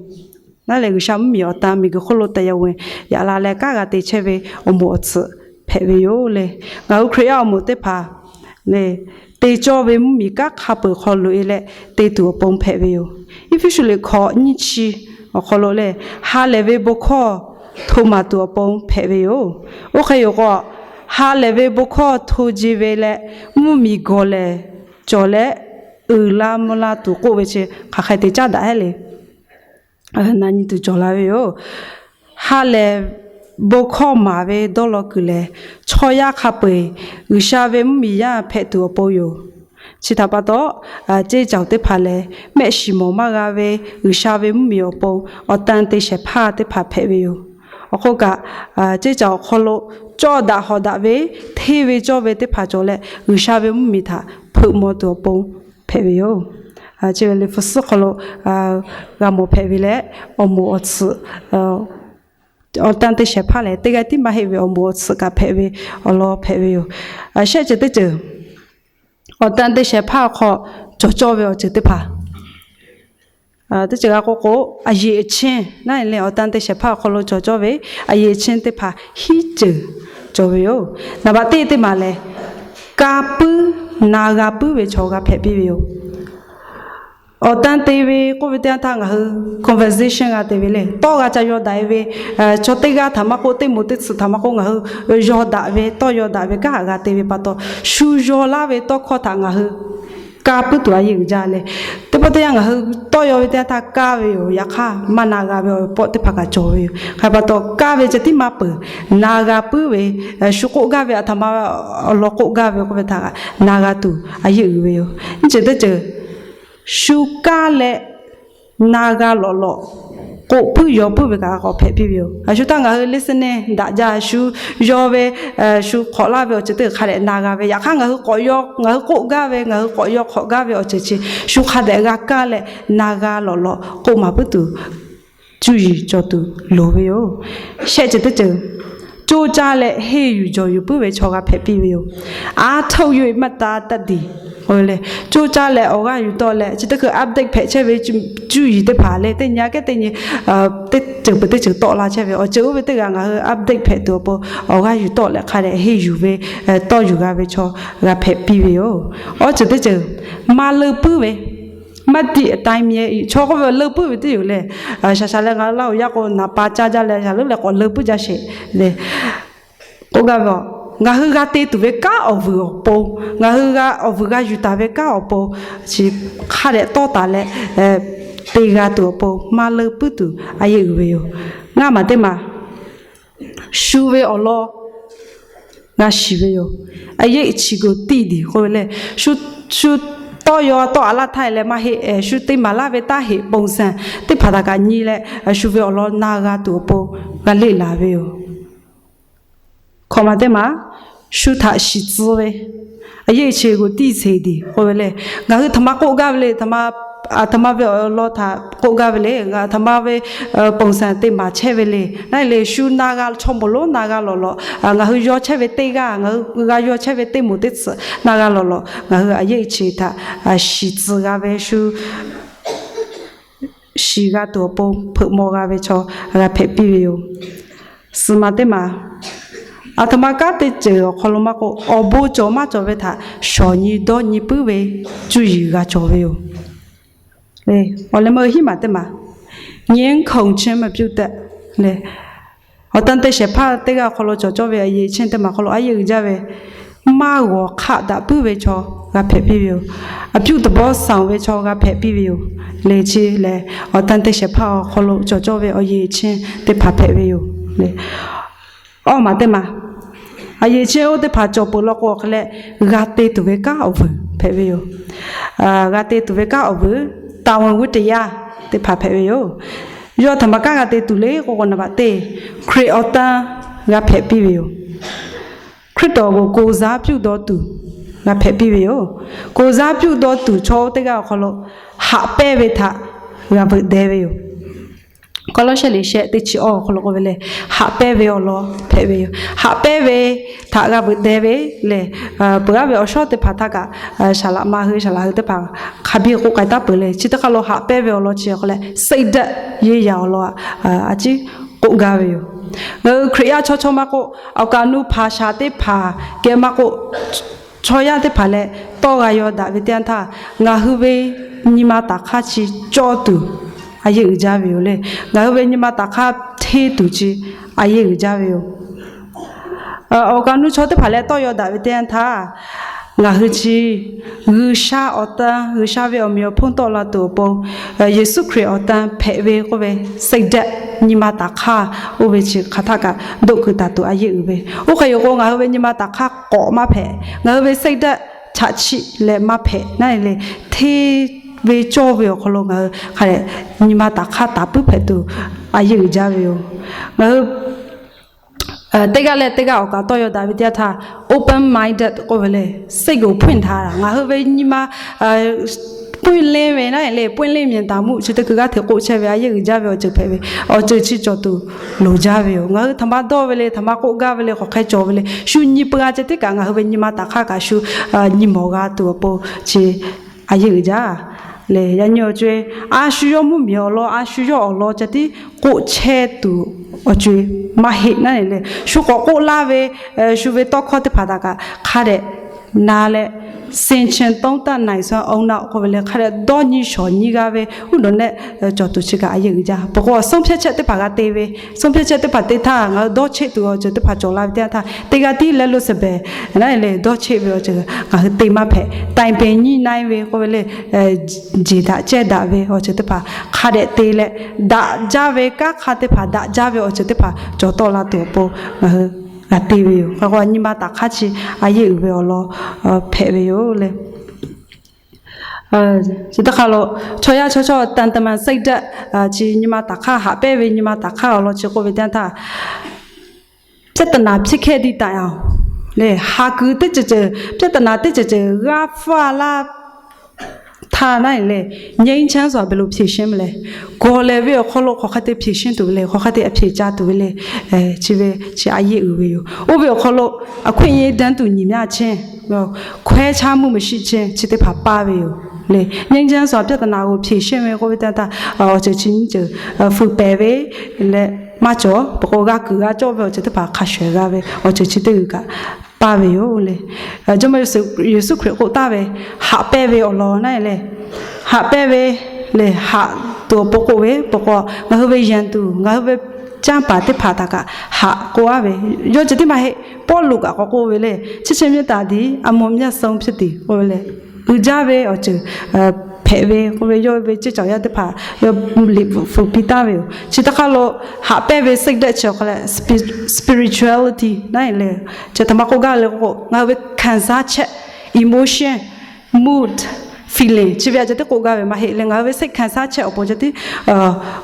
naˉ leh, G'uiˬsha mvuhˇmiˬ awˬ tan miˬguiˬ hk'oˆ lo တရားဝင် yaꞈ la leh kanˉ g'a te chehˇ ve awˬ moˍ awˬ tsuhꞈ hpehꞈ ve yoˬ le. Ngaˬ hui Hkriꞈ yaˇ awˬ moˍ teˇ hpaˍ lehˬ, te cawˇ ve mvuhˇmiˬ kanˉ hk'a peu-eˬ hk'aw loꞈ-e leh te tuˬ awˬ pon hpehꞈ ve yoˬ. Eˇfeˇsuꞈ liꞈ hkawꞈ nyiˇ chi awˬ hk'aw lo lehˬ, ha lehˬ ve bon hkawˇ hto maˍ tuˬ awˬ pon hpehꞈ ve yoˬ. Oˇ hk'e yoˬ k'o, ha lehˬ ve bon hkawˇ hto ji ve leh, mvuhˇmiˬ gawˬ lehˬ cawˬ leh, uiˍ la mvuh la tuˬ k'oˆ ve chi hk'aˬ hk'e te caˉ daꞈ hehˉ le. Na nyi tuˬ cawˬ la ve yoˬ. Ha lehˬ bon hkawˇ maˍ ve dawˇ law kuiˬ lehˬ, chaw yaˇ hk'a peu-eˬ G'uiˬsha ve mvuhˇmiˬ yaˇ hpehꞈ tuˬ awˬ pon yoˬ. Chi htaꞈ pa taw, ceˇ caoˬ teˇ hpaˍ lehˬ, mehˆ shiˍ mawˬ maˇ g'a ve G'uiˬsha ve mvuhˇmiˬ awˬ pon awˬ tan te shehˍ hpaˇ teˇ hpaˍ hpehꞈ ve yoˬ. Awˬ hk'oˆ kaꞈ, ceˇ caoˬ awˬ hk'aw lo cawˇ daꞈ hawˍ daꞈ ve, hteˇ ve cawˇ ve teˇ hpaˍ cawˬ leh, G'uiˬsha ve mvuhˇmiˬ htaꞈ hpeuꞈ maw tuˬ awˬ pon hpehꞈ ve yoˬ. Chi ve liꞈ hpu suhˉ hk'aw lo g'a mawˬ hpehꞈ ve leh, awˬ moˍ awˬ tsuhꞈ, awˬ tan te shehˍ hpaˇ lehˬ, teˇ g'aˇ tiˉ maˇ heˆ ve awˬ moˍ awˬ tsuhꞈ kaꞈ hpehꞈ ve awˬ lawn hpehꞈ ve yoˬ. Shehˆ ceuˬ teˇ ceuˬ, awˬ tan te shehˍ hpaˇ awˬ hk'aw cawˬ cawˇ ve awˬ ceuˬ teˇ hpaˍ, teˇ ceuˬ g'a k'oˆ k'o, အရည်အချင်း naˉ leh, awˬ tan te shehˍ hpaˇ awˬ hk'aw lo cawˬ cawˇ ve အရည်အချင်း teˇ hpaˍ hiˉ ceuˬ cawˬ ve yoˬ. Naˍ baꞈ teˇ teˇ maˬ lehˬ, ka puiˉ na g'a puiˉ ve chaw g'a hpehꞈ piˇ ve yoˬ. Awˬ tan te ve k'oˆ ve teˇ yanˇ htaˇ ngaˬ hui conversation g'a te ve le. Tawˇ g'a ca yaw daꞈ-e ve, chaw teˇ g'aˇ htaꞈ maˇ k'oˆ, teˇ moˍ teˇ tsuhꞈ htaꞈ maˇ k'oˆ, ngaˬ hui yaw daꞈ ve, tawˇ yaw daꞈ ve kanˉ htaꞈ g'a te ve pa taw, shu yaw laˇ ve tawˇ hkawˇ htaꞈ ngaˬ hui ka puiˉ tuˬ a yeˇ uiˍ jaˇ le. Teˇ pawˆ teˇ yanˇ ngaˬ hui tawˇ yaw ve teˇ yanˇ htaˇ kaˇ ve yoˬ. Yaꞈ hk'aˇ maˇ na g'a ve awˬ pawˆ teˇ hpaˍ kaꞈ cawˬ ve yoˬ. Hk'e pa taw, kaˇ ve ceh tiˉ maˇ peuˬ, na g'a puiˉ ve, shu k'oˆ gaˇ ve aˬ htoꞈ ma awˬ lawn k'oˆ gaˇ ve k'oˆ ve htaꞈ na g'a tuˬ a yeˇ uiˍ ve yoˬ. Nyi ceuˬ teˇ ceuˬ, shu kaˇ leh na g'a lawꞈ lawꞈ k'oˆ puiˉ yaw puiˉ ve kaꞈ k'awꞈ hpehꞈ piˇ ve yoˬ. A shu htaˇ ngaˬ hui listening daꞈ jaˇ, shu yaw ve, shu hk'awꞈ laˇ ve awˬ ceuˬ teˇ hk'a dehꞈ na g'a ve, yaꞈ hk'aˇ ngaˬ hui k'awꞈ yaw, ngaˬ hui k'oˆ gaˇ ve, ngaˬ hui k'awꞈ yaw hk'awꞈ gaˇ ve awˬ ceuˬ chi shu hk'a dehꞈ g'a kaˇ leh na g'a lawꞈ lawꞈ k'oˆ maˍ puiˉ tuˬ cuˇ yiˍ cawˬ tuˬ loˍ ve yoˬ. Shehˆ ceuˬ teˇ ceuˬ, coˇ caˇ leh henˇ yuˬ jawˬ yuˬ puiˉ ve chaw g'a hpehꞈ piˇ ve yoˬ. အားထုတ်၍ မှတ်သားတတ်သည် k'oˆ ve le, coˇ caˇ leh awˬ g'aˇ yuˬ tawˆ leh, chi teˇ hkui update hpehꞈ chehˇ ve cuˇ yiˍ teˇ hpaˍ leh, teˇ nyi aꞈ kehˉ teˇ nyi teˇ ceuˬ peuˬ teˇ ceuˬ tawˆ la chehˇ ve awˬ ceuˬ oˇ ve teˇ g'aˇ ngaˬ hui update hpehꞈ tuˬ awˬ pon awˬ g'aˇ yuˬ tawˆ leh hk'a dehꞈ henˇ yuˬ ve tawˇ yuˬ g'a ve chaw g'a hpehꞈ piˇ ve yoˬ. Awˬ ceuˬ teˇ ceuˬ, maˇ leunˇ puiˉ ve, မတ္တိအတိုင်းမြဲ chaw k'oˆ ve leunˇ puiˉ ve teˇ yoˬ leh, shaˍ shaˍ leh ngaˬ hui Laˇ huˍ yaˇ k'o naˍ pa caˇ jaˇ leh shaˍ leuˉ leh k'awꞈ leunˇ puiˉ jaˇ sheˍ le. K'oˆ gaˇ ve, ngaˬ hui g'a te tuˬ ve kanˉ awˬ vuiˬ awˬ pon, ngaˬ hui g'a awˬ vuiˬ g'a yuˬ taˍ ve kanˉ awˬ pon, chi hk'a dehꞈ tawˇ taˍ leh te g'a tuˬ awˬ pon maˇ leunˇ puiˉ tuˬ a yeˇ uiˍ ve yoˬ. Ngaˇ maˬ teˇ maˬ, shu ve awˬ lawn g'a shiˍ ve yoˬ. A yeˆ chi go tiˇ diˬ k'oˆ ve lehˬ, shu tawˇ yaw tawˆ a laˇ htaˇ leh maˇ heˆ, shu te maˍ laˇ ve taˇ heꞈ ပုံစံ teˇ hpaˍ htaꞈ kaꞈ nyi leh, shu ve awˬ lawn na g'a tuˬ awˬ pon g'a leˆ laˬ ve yoˬ. Hkawꞈ maˬ teˇ maˬ, shu htaꞈ shiˍ tcuh ve, a yeˆ chi go tiˇ seˍ diˬ k'oˆ ve lehˬ, ngaˬ hui htaꞈ ma k'oˆ gaˇ ve le, aˬ htoꞈ ma ve awˬ lawn htaꞈ k'oˆ gaˇ ve le, aˬ htoꞈ ma ve ပုံစံ te maˍ chehˇ ve le. Naˉ leh shu na g'a chaw moˍ lonˉ na g'a lawꞈ lawꞈ, ngaˬ hui yaw chehˇ ve teˇ g'aˇ, ngaˬ hui g'a yaw chehˇ ve teˇ moˍ teˇ tsuhꞈ na g'a lawꞈ lawꞈ, ngaˬ hui a yeˆ chi htaꞈ shiˍ tcuh g'a ve shu shiˍ g'a tuˬ awˬ pon hpeuꞈ maw g'a ve chaw g'a hpehꞈ piˇ ve yoˬ. Suhˍ maˬ teˇ maˬ, aˬ htoꞈ ma kanˉ teˇ ceuˬ awˬ hk'aw lo maˇ k'oˆ, awˬ bon cawˬ maˇ cawˬ ve htaꞈ shawˍ nyi dawˇ nyi puiˉ ve cuˇ yiˍ g'a cawˬ ve yoˬ. Awˬ leh meuˇ hiˉ maˬ teˇ maˬ, ငြင်းခုန်ခြင်းမပြုတတ် le. Awˬ tan te shehˍ hpaˇ teˇ g'aˇ awˬ hk'aw lo cawˬ cawˇ ve a yeˆ chi teˇ maˬ hk'aw lo a yeˆ uiˍ jaˇ ve, maˇ g'awˬ hk'aˆ daꞈ puiˉ ve chaw g'a hpehꞈ piˇ ve yoˬ. အပြုသဘောဆောင် ve chaw g'a hpehꞈ piˇ ve yoˬ. Lehˬ chi lehˬ, awˬ tan te shehˍ hpaˇ awˬ hk'aw lo cawˬ cawˇ ve awˬ yeˬ chi teˇ hpaˍ hpehꞈ ve yoˬ. Awˇ maˬ teˇ maˬ, awˬ yeˬ chi oˇ teˇ hpaˍ cawˬ peuˬ law k'o, awˬ hk'e leh g'a te tuˬ ve kanˉ awˬ vuiˬ hpehꞈ ve yoˬ. G'a te tuˬ ve kanˉ awˬ vuiˬ, တာဝန်ဝတ္တရား teˇ hpaˍ hpehꞈ ve yoˬ. Yawˇ htaꞈ maˍ kanˉ g'a te tuˬ le k'o k'o, naˍ baꞈ teˇ, Hkriꞈ awˬ tan g'a hpehꞈ piˇ ve yoˬ. Hkriꞈ awˬ g'oˬ ko zaˉ pyuˆ dawˇ tuˬ g'a hpehꞈ piˇ ve yoˬ. Ko zaˉ pyuˆ dawˇ tuˬ chaw oˇ teˇ g'aˇ awˬ hk'aw lo haꞈ pehnˇ ve htaꞈ g'a veuꞈ deh ve yoˬ. Kawˇlawˇsehˆ liꞈ shehˆ teˇ chi awˇ awˬ hk'aw lo k'oˆ ve lehˬ, haꞈ pehnˇ ve awˬ lawn hpehꞈ ve yoˬ. Haꞈ pehnˇ ve htaꞈ g'a veuꞈ deh ve lehˬ, peuˬ g'aˇ ve awˬ shawˉ teˇ hpaˍ htaˇ kaꞈ, saˍ laꞈ ma hui saˍ laꞈ hui teˇ hpaˍ hk'a biˇ k'oˆ k'ai taˉ peuˬ le. Chi teˇ hk'aˇ lo haꞈ pehnˇ ve awˬ lawn chi awˬ hk'aw leh စိတ်ဓာတ် ရေးရာ awˬ lawn a ciˉ k'oˆ gaˇ ve yoˬ. Ngaˬ hui Hkriꞈ yaˇ chaw chaw maˇ k'oˆ, awˬ kaˍ nu hpaˍ shaˍ teˇ hpaˍ geh maˇ k'oˆ, chaw yaˇ teˇ hpaˍ leh tawˇ g'a yaw daꞈ ve teˇ yanˇ htaˇ, ngaˬ hui ve nyi ma taˍ hk'aˇ chi cawˇ tuˬ a yeˇ uiˍ jaˇ ve yoˬ le. Ngaˬ hui ve nyi ma taˍ hk'aˇ hteˇ tuˬ chi a yeˇ uiˍ jaˇ ve yoˬ. Awˬ kaˍ nu chaw teˇ hpaˍ leh tawˇ yaw daꞈ ve teˇ yanˇ htaˇ, ngaˬ hui chi G'uiˬsha awˬ tan, G'uiˬsha ve awˬ meꞈ awˬ hponˇ tawˆ la tuˬ awˬ pon, Yeˍsuˆ Hkriꞈ awˬ tan hpehꞈ ve k'oˆ ve စိတ်ဓာတ် nyi ma taˍ hk'aˇ, oˇ ve chi hk'aˬ htaˆ kaꞈ doˆ kuiˬ taˍ tuˬ a yeˇ uiˍ ve. Oˇ hk'e yoˬ k'o, ngaˬ hui ve nyi ma taˍ hk'aˇ k'awꞈ maˇ hpehꞈ, ngaˬ hui ve စိတ်ဓာတ် chaꞈ chiˆ leh maˇ hpehꞈ naˉ le, hteˇ ve cawˇ ve awˬ hk'aw lo ngaˬ hui hk'a dehꞈ nyi ma taˍ hk'aˇ taˍ puiˉ hpehꞈ tuˬ a yeˇ uiˍ jaˇ ve yoˬ. Ngaˬ hui teˇ g'aˇ leh teˇ g'aˇ awˬ kaˍ tawˇ yaw daꞈ ve teˇ yanˇ htaˇ, open minded k'oˆ ve le, စိတ်ကိုဖွင့်ထားတာ, ngaˬ hui ve nyi ma ပွင့်လင်း ve naˉ le, ပွင့်လင်းမြင်သာမှု chi teˇ hkui g'aˇ hteꞈ k'oˆ chehˇ ve a yeˇ uiˍ jaˇ ve awˬ ceuˬ hpehꞈ ve, awˬ ceuˬ chi cawˬ tuˬ loˍ jaˇ ve yoˬ. Ngaˬ hui htaꞈ maˇ dawˇ ve le, htaꞈ maˇ k'oˆ gaˇ ve le, hk'awꞈ hk'e cawˬ ve le, shu nyi peuˬ g'a ceh tiˉ kaꞈ ngaˬ hui ve nyi ma taˍ hk'aˇ kaꞈ shu nyi mawˬ g'a tuˬ awˬ pon chi a yeˇ uiˍ jaˇ. Lehˬ, yaꞈ nyi awˬ co-e, a shu yawˇ mvuhˇmiˬ awˬ lawn, a shu yawˇ awˬ lawn ceh tiˉ k'oˆ chehˇ tuˬ awˬ co-e maˇ heˆ naˉ le. Shu k'awꞈ k'oˆ laˇ ve, shu ve tawˇ hkawˇ teˇ hpaˍ htaꞈ kaꞈ hk'a dehꞈ na leh, ဆင်ခြင်သုံးသပ်နိုင်စွမ်း ဦးနှောက် k'oˆ ve le, hk'a dehꞈ dawˇ nyi shawˍ nyi g'a ve uˉ nawˬ nehˆ cawˬ tuˬ chi kaꞈ a yeˇ uiˍ jaˇ. Peuˬ k'o, ဆုံးဖြတ်ချက် teˇ hpaˍ g'a te ve, ဆုံးဖြတ်ချက် teˇ hpaˍ te htaˇ ngaˬ hui dawˇ cheˆ tuˬ awˬ ceuˬ teˇ hpaˍ cawˬ la ve teˇ yanˇ htaˇ, teˇ g'aˇ tiˉ leh lo se behˬ naˉ le, dawˇ cheˆ ve awˬ ceuˬ ngaˬ hui te maˇ hpehꞈ. တိုင်ပင်ညှိနှိုင်း ve k'oˆ ve le, jeˬ daꞈ cehˇ daꞈ ve awˬ ceuˬ teˇ hpaˍ hk'a dehꞈ te leh, daꞈ jaˇ ve kanˉ hk'a teˇ hpaˍ daꞈ jaˇ ve awˬ ceuˬ teˇ hpaˍ cawˬ tawˆ la tuˬ awˬ pon ngaˬ hui g'a te ve yoˬ. Hk'e k'o, nyi ma taˍ hk'aˇ chi a yeˇ uiˍ ve awˬ lawn hpehꞈ ve yoˬ le. Chi teˇ hk'aˇ lo, chaw yaˇ chaw chawˇ သံတမန်စိတ်ဓာတ် chi nyi ma taˍ hk'aˇ, haꞈ pehnˇ ve nyi ma taˍ hk'aˇ awˬ lawn chi k'oˆ ve teˇ yanˇ htaˇ, ပြဿနာဖြစ်ခဲ့သည့်တိုင်အောင် le, haˍ kuiˬ teˇ ceuˬ ceuˬ, ပြဿနာ teˇ ceuˬ ceuˬ g'a faˇ laˇ htaˇ naˉ le, ငြိမ်းချမ်းစွာ ဘယ်လိုဖြေရှင်းမလဲ, gawˬ lehˬ ve awˬ hk'aw lo hk'aˬ hk'e te ဖြေရှင်း tuˬ ve le, hk'aˬ hk'e te a hpeꞈ ca tuˬ ve le, chi ve chi a yeˇ uiˍ ve yoˬ. Oˇ ve awˬ hk'aw lo အခွင့်အရေးတန်းတူညီမျှခြင်း, ခွဲခြားမှုမရှိခြင်း chi teˇ hpaˍ paˇ ve yoˬ le. ငြိမ်းချမ်းစွာ ပြဿနာကို ဖြေရှင်း ve k'oˆ ve teˇ yanˇ htaˇ, awˬ ceuˬ chi nyiˇ ceuˬ fuiˍ pehˍ ve leh maˇ cawˬ, peuˬ k'o g'a kuiˬ g'a cawˇ ve awˬ ceuˬ teˇ hpaˍ hk'a shawehˍ g'a ve awˬ ceuˬ chi teˇ g'uiˬ kaꞈ paˇ ve yoˬ le. Jawˇmawˇ Yeˍsuˆ Hkriꞈ k'oˆ taˍ ve, haꞈ pehnˇ ve awˬ lawn naˉ le, haꞈ pehnˇ ve le, haꞈ tuˬ awˬ pon k'oˆ ve, peuˬ k'o ngaˬ hui ve yanˇ tuˬ, ngaˬ hui ve canˇ paˍ teˇ hpaˍ htaꞈ kaꞈ haꞈ k'oˆ a ve, yawˇ ceh tiˉ maˇ heˆ, Pawˇluꞈ kaꞈ k'awꞈ k'oˆ ve le, ချစ်ခြင်းမေတ္တာသည် အမုန်မြတ်ဆုံးဖြစ်သည် k'oˆ ve le, uiˍ jaˇ ve awˬ ceuˬ hpehꞈ ve k'oˆ ve, yawˇ ve ceˇ cawˬ yaˇ teˇ hpaˍ yawˇ liꞈ bvuhꞈ piˇ taˍ ve yoˬ. Chi teˇ hk'aˇ lo, haꞈ pehnˇ ve စိတ်ဓာတ် chi awˬ hk'aw leh, spirituality naˉ le, chi htaꞈ maˇ k'oˆ gaˇ le k'o, ngaˬ hui ve ခံစားချက်, emotion, mood, feeling, chi ve a ceh tiˉ k'oˆ gaˇ ve maˇ heˆ leh, ngaˬ hui ve စိတ်ခံစားချက် awˬ pon ceh tiˉ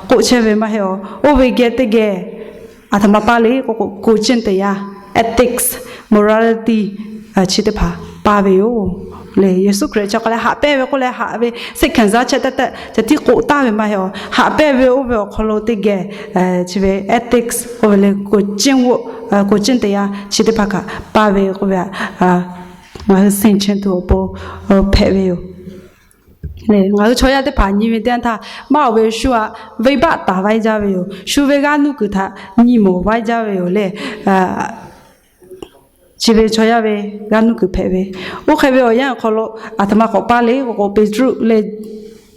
k'oˆ chehˇ ve maˇ heˆ awˬ. Oˇ ve geh teˇ geh a htoꞈ ma paˇ le k'o k'o, ကိုယ်ကျင့်တရား, ethics, morality, chi teˇ hpaˍ paˇ ve yoˬ le. Yeˍsuˆ Hkriꞈ chi awˬ hk'aw leh haꞈ pehnˇ ve k'oˆ leh, haꞈ ve စိတ်ခံစားချက် tehꞈ tehꞈ ceh tiˉ k'oˆ taˍ ve maˇ heˆ awˬ. Haꞈ pehnˇ ve oˇ ve awˬ hk'aw lo teˇ geh chi ve ethics k'oˆ ve le, ကိုယ်ကျင့်ဝတ်, ကိုယ်ကျင့်တရား chi teˇ hpaˍ kaꞈ paˇ ve k'oˆ ve, ngaˬ hui ဆင်ခြင် tuˬ awˬ pon hpehꞈ ve yoˬ. Ngaˬ hui chaw yaˇ teˇ hpaˍ nyi ve teˇ yanˇ htaˇ, maˇ awˬ ve shu aꞈ venˇbaˆ taˍ vaiˇ jaˇ ve yoˬ. Shu ve g'aˇ nuˇ kuiˬ htaꞈ nyi mawˬ vaiˇ jaˇ ve yoˬ le. Chi ve chaw yaˇ ve g'aˇ nuˇ kuiˬ hpehꞈ ve. Oˇ hk'e ve awˬ yanˇ awˬ hk'aw lo a htoꞈ ma k'awꞈ paˇ le k'o k'o, Peˍtruˆ leh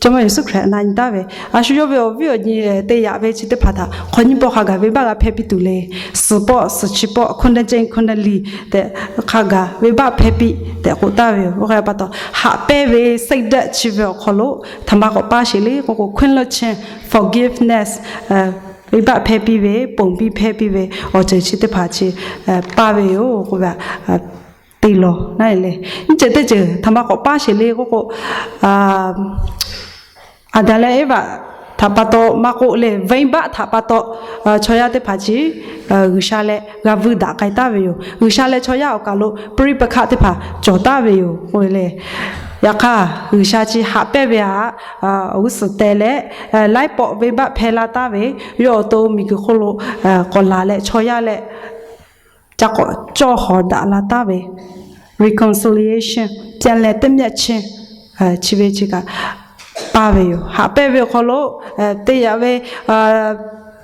Jawˇmawˇ Yeˍsuˆ Hkriꞈ na nyi taˍ ve, a shu yawˇ ve awˬ viˉ awˬ nyi teˇ yaꞈ ve chi teˇ hpaˍ htaꞈ hk'aw nyi pawˆ hk'a gaˬ venˇbaˆ g'a hpehˇ piˇ tuˬ le. Suhˍ pawˆ, suhˍ chi pawˆ, hkawˇ naˇ ceˇ, hkawˇ naˇ liˇ tehꞈ hk'a gaˬ venˇbaˆ hpehˇ piˇ tehꞈ k'oˆ taˍ ve yoˬ. Oˇ hk'e pa taw, haꞈ pehnˇ ve စိတ်ဓာတ် chi ve awˬ hk'aw lo htaꞈ ma k'awꞈ paˇ sheˍ le k'oˆ k'o, ခွင့်လွှတ်ခြင်း forgiveness, venˇbaˆ hpehˇ piˇ ve, ponˬ piˇ hpehˇ piˇ ve awˬ ceuˬ chi teˇ hpaˍ chi paˇ ve yoˬ k'oˆ ve te lawˬ naˉ le. Nyiˇ ceuˬ teˇ ceuˬ htaꞈ ma k'awꞈ paˇ sheˍ le k'oˆ k'o, Aˍdanˍ leh Eˇvaꞈ htaꞈ pa taw maˇ k'oˆ le, venˇbaˆ htaꞈ pa taw chaw yaˇ teˇ hpaˍ chi G'uiˬsha leh g'a vuiˇ daꞈ k'ai taˍ ve yoˬ. G'uiˬsha leh chaw yaˇ awˬ kaˬ lo ปဋိပက္ခ teˇ hpaˍ cawˬ taˍ ve yoˬ k'oˆ ve le. Yaꞈ hk'aˇ, G'uiˬsha chi haꞈ pehnˇ ve htaꞈ awˬ g'uˇ suhˍ teh leh, laiˉ pawˆ venˇbaˆ hpehˇ laˇ taˍ ve, yawˇ awˬ to miˬguiˬ hk'oˆ lo k'awꞈ laˬ leh chaw yaˇ leh ca k'awꞈ cawˇ hawˍ daꞈ la taˍ ve, reconciliation, ပြန်လည်သင့်မြတ်ခြင်း chi ve chi kaꞈ paˇ ve yoˬ. Haꞈ pehnˇ ve awˬ hk'aw lo teˇ yaꞈ ve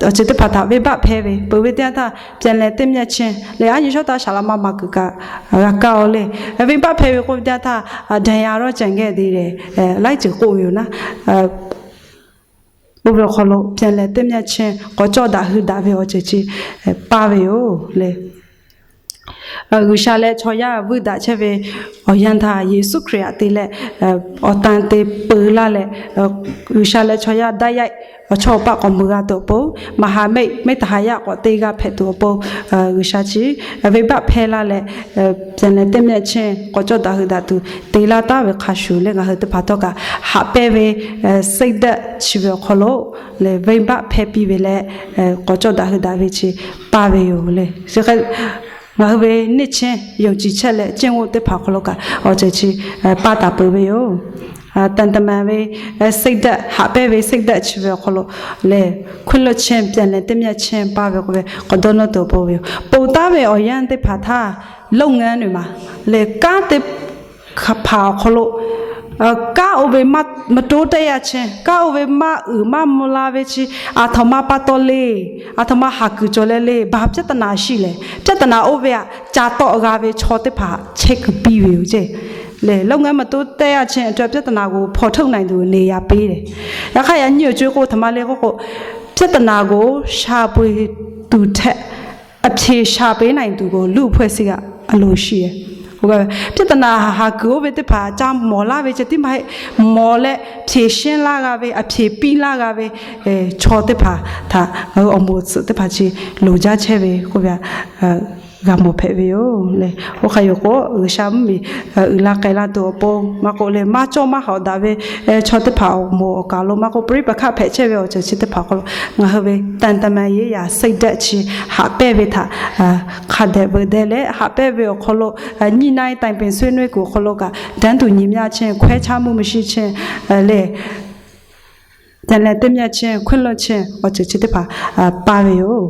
awˬ ceuˬ teˇ hpaˍ htaꞈ venˇbaˆ hpehˇ ve peuˬ ve teˇ yanˇ htaˇ, ပြန်လည်သင့်မြတ်ခြင်း leh aˉ nyi shawˉ taˇ shaˍ laꞈ ma maˍ kuiˬ kaꞈ g'a kaˇ-oˬ le. Venˇbaˆ hpehˇ ve k'oˆ ve teˇ yanˇ htaˇ, ဒဏ်ရာတော့ကျန်ခဲ့သေးတယ် laiˉ ceuˬ k'oˆ ve yoˬ naˉ. Oˇ ve awˬ hk'aw lo ပြန်လည်သင့်မြတ်ခြင်း k'awꞈ cawˇ daꞈ hui daꞈ ve awˬ ceuˬ chi paˇ ve yoˬ le. G'uiˬsha leh chaw yaˇ vuiˇ daꞈ chehˇ ve awˬ yanˇ htaˇ, Yeˍsuˆ Hkriꞈ htaꞈ te leh awˬ tan te peu laˇ leh, G'uiˬsha leh chaw yaˇ တိုက်ရိုက် awˬ chawˇ awˬ paˆ k'awꞈ mui g'a tuˬ awˬ pon, မဟာမိတ် မိတ်သဟာယ k'awꞈ te g'a hpehꞈ tuˬ awˬ pon, G'uiˬsha chi venˇbaˆ hpehˇ laˇ leh ပြန်လည်သင့်မြတ်ခြင်း k'awꞈ cawˇ daꞈ hui daꞈ tuˬ te laˇ taˍ ve hk'a shuˍ leh, ngaˬ hui teˇ hpaˍ htawˇ kaꞈ haꞈ pehnˇ ve စိတ်ဓာတ် chi ve awˬ hk'aw lo leh venˇbaˆ hpehˇ piˇ ve leh k'awꞈ cawˇ daꞈ hui daꞈ ve chi paˇ ve yoˬ le. Chi hk'e ngaˬ hui ve နှစ်ချင်းယုံကြည်ချက် leh ကျင့်ဝတ် teˇ hpaˍ awˬ hk'aw lo kaꞈ awˬ ceuˬ chi paˇ taˍ peuˬ ve yoˬ. သံတမန် ve စိတ်ဓာတ်, haꞈ pehnˇ ve စိတ်ဓာတ် chi ve awˬ hk'aw lo leh ခွင့်လွှတ်ခြင်း ပြန်လည်သင့်မြတ်ခြင်း paˇ ve k'oˆ ve k'awꞈ dawˇ nawˇ tuˬ awˬ pon ve yoˬ. Ponˬ taˍ ve awˬ yanˇ teˇ hpaˍ htaˇ လုပ်ငန်းတွေမှာ leh kanˉ teˇ hpaˍ awˬ hk'aw lo kanˉ oˇ ve မတိုးတက်ရခြင်း, kanˉ oˇ ve maˇ uiˍ maˇ mvuh la ve chi, aˬ htoꞈ ma pa taw le, aˬ htoꞈ ma haˍ kuiˬ cawˬ leh le, ဘာပြဿနာရှိလဲ, ပြဿနာ oˇ ve htaꞈ ca tawˆ g'a ve chaw teˇ hpaˍ chehˇ kuiˬ piˇ ve yoˬ ceˇ. Leh လုပ်ငန်းမတိုးတက်ရခြင်းအတွက် ပြဿနာကို ဖော်ထုတ်နိုင်သူ နေရာပေးတယ်. Yaꞈ hk'aˇ, yaꞈ nyi awˬ co k'o htaꞈ ma le k'oˆ k'o, ပြဿနာကို ရှာဖွေသူထက် အဖြေရှာပေးနိုင်သူကို လူ့အဖွဲ့အစည်းက အလိုရှိတယ်. Piˇ taˍ naˍ haˍ kuiˬ oˇ ve teˇ hpaˍ ca mawˬ laˇ ve ceh tiˉ maˇ heˆ, mawˬ leh ဖြေရှင်း laˇ g'a ve, အဖြေ piˇ laˇ g'a ve chaw teˇ hpaˍ htaꞈ ngaˬ hui awˬ moˍ tsuhꞈ teˇ hpaˍ chi loˍ jaˇ chehˇ ve k'oˆ ve g'a mawˬ hpehꞈ ve yoˬ le. Oˇ hk'e yoˬ k'o, G'uiˬsha mvuhˇmiˬ uiˍ la k'ai la tuˬ awˬ pon maˇ k'oˆ leh, maˇ cawˇ maˇ hawꞈ daꞈ ve chaw teˇ hpaˍ awˬ moˍ awˬ kaˍ lo maˇ k'oˆ, ပဋိပက္ခ hpehꞈ chehˇ ve awˬ ceuˬ chi teˇ hpaˍ awˬ hk'aw lo ngaˬ hui ve သံတမန်ရေးရာ စိတ်ဓာတ် chi haꞈ pehnˇ ve htaꞈ hk'a dehꞈ veuꞈ deh leh, haꞈ pehnˇ ve awˬ hk'aw lo ညှိနှိုင်းတိုင်ပင်ဆွေးနွေး kuˬ awˬ hk'aw lo kaꞈ တန်းတူညီမျှခြင်း, ခွဲခြားမှုမရှိခြင်း leh ပြန်လည်သင့်မြတ်ခြင်း, ခွင့်လွှတ်ခြင်း awˬ ceuˬ chi teˇ hpaˍ paˇ ve yoˬ.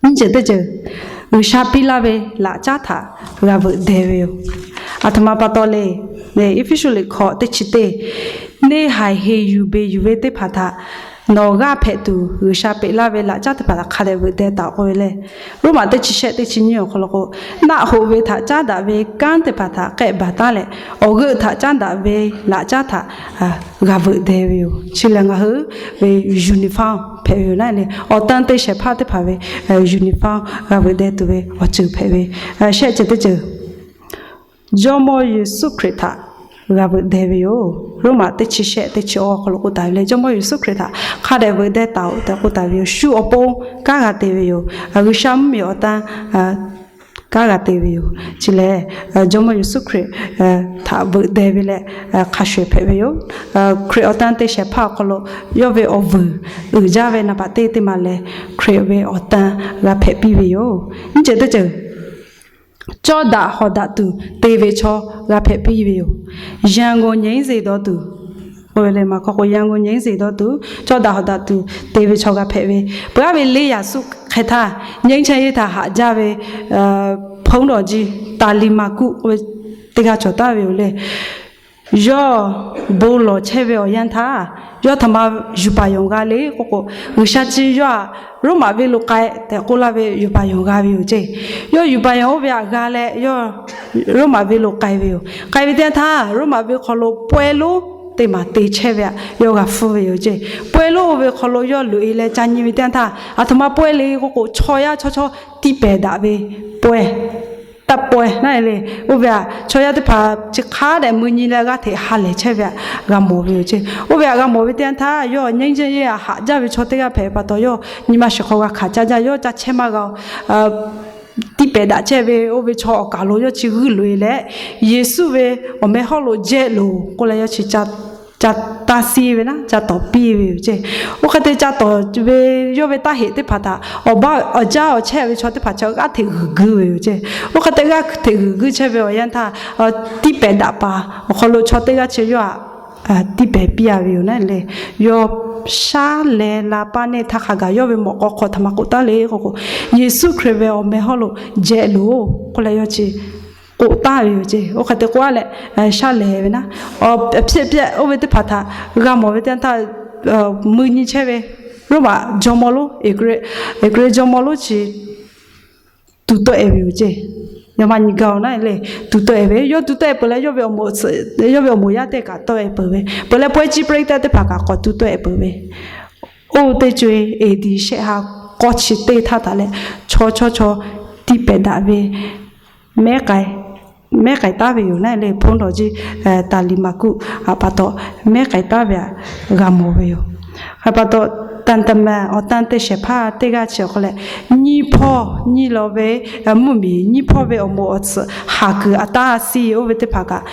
Nyiˇ ceuˬ teˇ ceuˬ, G'uiˬsha piˇ laˇ ve laꞈ caˉ htaꞈ g'a veuꞈ deh ve yoˬ. Aˬ htoꞈ ma pa taw le. Eˇfeˇsuꞈ liꞈ hkawꞈ teˇ chi teˇ, neˇ haiˬ heˍ yuˬ beˬ yuˬ ve teˇ hpaˍ htaꞈ nawˬ g'aˇ hpehꞈ tuˬ, G'uiˬsha peꞈ laˇ ve laꞈ caˉ teˇ hpaˍ htaꞈ hk'a dehꞈ veuꞈ deh taˍ k'oˆ ve lehˬ, Roˉmaꞈ teˇ chi shehˆ teˇ chi nyiˇ awˬ hk'aw lo k'o, naˆ hoꞈ ve htaꞈ caˉ daꞈ ve kanˉ teˇ hpaˍ htaꞈ k'ehˆ baˬ taˉ leh, awˬ g'euˆ htaꞈ caˉ daꞈ ve laꞈ caˉ htaꞈ g'a veuꞈ deh ve yoˬ. Chi lehˬ, ngaˬ hui ve uniform hpehꞈ ve yoˬ naˉ le. Awˬ tan te shehˍ hpaˇ teˇ hpaˍ ve uniform g'a veuꞈ deh tuˬ ve awˬ ceuˬ hpehꞈ ve. Shehˆ ceuˬ teˇ ceuˬ, Jawˇmawˇ Yeˍsuˆ Hkriꞈ htaꞈ g'a veuꞈ deh ve yoˬ. Roˉmaꞈ teˇ chi shehˆ teˇ chi awˬ hk'aw lo k'oˆ taˍ ve lehˬ, Jawˇmawˇ Yeˍsuˆ Hkriꞈ htaꞈ hk'a dehꞈ veuꞈ deh taˍ-oꞈ tehꞈ k'oˆ taˍ ve yoˬ. Shu awˬ pon kanˉ g'a te ve yoˬ. G'uiˬsha mvuhˇmiˬ awˬ tan kanˉ g'a te ve yoˬ. Chi lehˬ, Jawˇmawˇ Yeˍsuˆ Hkriꞈ htaꞈ veuꞈ deh ve leh hk'a shuˍ hpehꞈ ve yoˬ. Hkriꞈ awˬ tan te shehˍ hpaˇ awˬ hk'aw lo yawˇ ve awˬ vuiˬ uiˍ jaˇ ve naˍ baꞈ teˇ teˇ ma lehˬ, Hkriꞈ ve awˬ tan g'a hpehꞈ piˇ ve yoˬ. Nyiˇ ceuˬ teˇ ceuˬ, cawˇ daꞈ hawˍ daꞈ tuˬ te ve chaw g'a hpehꞈ piˇ ve yoˬ. ရန်ကိုငြိမ်းစေသောသူ k'oˆ ve lehˬ, maˇ hkawˇ k'o, ရန်ကိုငြိမ်းစေသောသူ, cawˇ daꞈ hawˍ daꞈ tuˬ te ve chaw g'a hpehꞈ ve. Peuˬ aˉ ve လေးရာစု hk'e htaˇ ငြိမ်းချမ်းရေး htaꞈ haꞈ jaˇ ve ဘုန်းတော်ကြီး Tallien Marcus k'oˆ ve teˇ g'aˇ cawˬ taˍ ve yoˬ le. Yawˇ bon lawˬ chehˇ ve awˬ yanˇ htaˇ, yawˇ htaꞈ ma yuˬ paˍ yonˍ g'a le k'oˆ k'o, G'uiˬsha chi yawˇ htaꞈ Roˉmaꞈ venˇ lo k'ai tehꞈ k'oˆ laˇ ve yuˬ paˍ yonˍ g'a ve yoˬ ceˇ. Yawˇ yuˬ paˍ yonˍ oˇ ve htaꞈ g'a leh yawˇ Roˉmaꞈ venˇ lo k'ai ve yoˬ. K'ai ve teˇ yanˇ htaˇ, Roˉmaꞈ venˇ hk'aw lo pawehˇ lonˉ teˇ maˬ te chehˇ ve htaꞈ yawˇ g'a hpfuhˇ ve yoˬ ceˇ. Pawehˇ lonˉ oˇ ve hk'aw lo yawˇ loꞈ e leh ca nyi ve teˇ yanˇ htaˇ, aˬ htoꞈ ma pawehˇ le k'oˆ k'o, chaw yaˇ chaw chaw tiˇ pehˍ daꞈ ve pawehˇ, taˇ pawehˇ naˉ le. Oˇ ve htaꞈ chaw yaˇ teˇ hpaˍ chi hk'a dehꞈ mui nyi leh g'aˇ hteꞈ ha lehˬ chehˇ ve htaꞈ g'a mawˬ ve yoˬ ceˇ. Oˇ ve htaꞈ g'a mawˬ ve teˇ yanˇ htaˇ, yawˇ nyiˇ jeˇ yeˇ htaꞈ haꞈ jaˇ ve chaw teˇ g'aˇ hpehꞈ ve pa taw, yawˇ nyi ma shiˍ hk'aw g'a hkanˍ caˇ jaˇ, yawˇ ca chehˇ maˇ g'a-o. Tiˇ pehˍ daꞈ chehˇ ve oˇ ve chaw awˬ kaˍ lo yawˇ chi g'uiˇ loꞈ e leh, Yeˍsuˆ ve awˬ meh hawˉ lo jehˇ loˬ k'oˆ leh yawˇ chi ca taˇ siˇ ve naˉ, ca tawˍ piˇ ve yoˬ ceˇ. Oˇ hk'e te ca tawˍ ve yawˇ ve taˇ heꞈ teˇ hpaˍ htaꞈ awˬ baˆ awˬ jaˇ awˬ chehˇ ve chaw teˇ hpaˍ chi g'aˇ hteꞈ g'uiˬ guiˇ ve yoˬ ceˇ. Oˇ hk'e te g'aˇ hteꞈ g'uiˬ guiˇ chehˇ ve awˬ yanˇ htaˇ, tiˇ pehˍ daꞈ paˍ awˬ hk'aw lo chaw teˇ g'aˇ chi yawˇ htaꞈ tiˇ pehˍ piˇ a ve yoˬ naˉ le. Yawˇ shaˉ leh la paˇ neˇ htaˇ hk'a gaˬ yawˇ ve mawꞈ k'aw hk'aw htaꞈ maˇ k'oˆ taˉ le k'oˆ k'o, Yeˍsuˆ Hkriꞈ ve awˬ meh hawˉ lo jehˇ loˬ k'oˆ leh yawˇ chi k'oˆ taˍ ve yoˬ ceˇ. Oˇ hk'e te k'oˆ a leh, shaˉ lehˬ ve naˉ, awˬ hpehꞈ oˇ ve teˇ hpaˍ htaꞈ g'a mawˬ ve teˇ yanˇ htaˇ, mui nyi chehˇ ve Roˉmaꞈ jawˇmawˇ lonˉ, Hkriꞈ jawˇmawˇ lonˉ chi tuˬ tawˆ e ve yoˬ ceˇ. Yaꞈ maˇ nyi gaˬ-oˬ naˉ le, tuˬ tawˆ e ve, yawˇ tuˬ tawˆ e peuˬ leh yawˇ ve awˬ moˍ yaˇ teˇ kaꞈ tawˆ e peuˬ ve, peuˬ leh pawehˇ ciˇ pawehˇ taˆ teˇ hpaˍ kaꞈ k'awꞈ tuˬ tawˆ e peuˬ ve. Oˇ teˇ co-e eˍdiˍ shehˆ ha k'awˇ chi teˇ htaˇ htaꞈ leh, chaw chawˇ chaw tiˇ pehˍ daꞈ ve mehˉ k'ai taˉ ve yoˬ naˉ le. Hponˇ dawˬ jiˇ Taˍliˍmaˍkuˆ htaꞈ pa taw mehˉ k'ai taˉ ve htaꞈ g'a mawˬ ve yoˬ. Hk'e pa taw, သံတမန် awˬ tan te shehˍ hpaˇ teˇ g'aˇ chi awˬ hk'aw leh, nyiˇ hpawˇ nyiˇ law ve mvuhˇmiˬ nyiˇ hpawˇ ve awˬ moˍ awˬ tsuhꞈ haˍ kuiˬ a taˇ siˇ oˇ ve teˇ hpaˍ kaꞈ,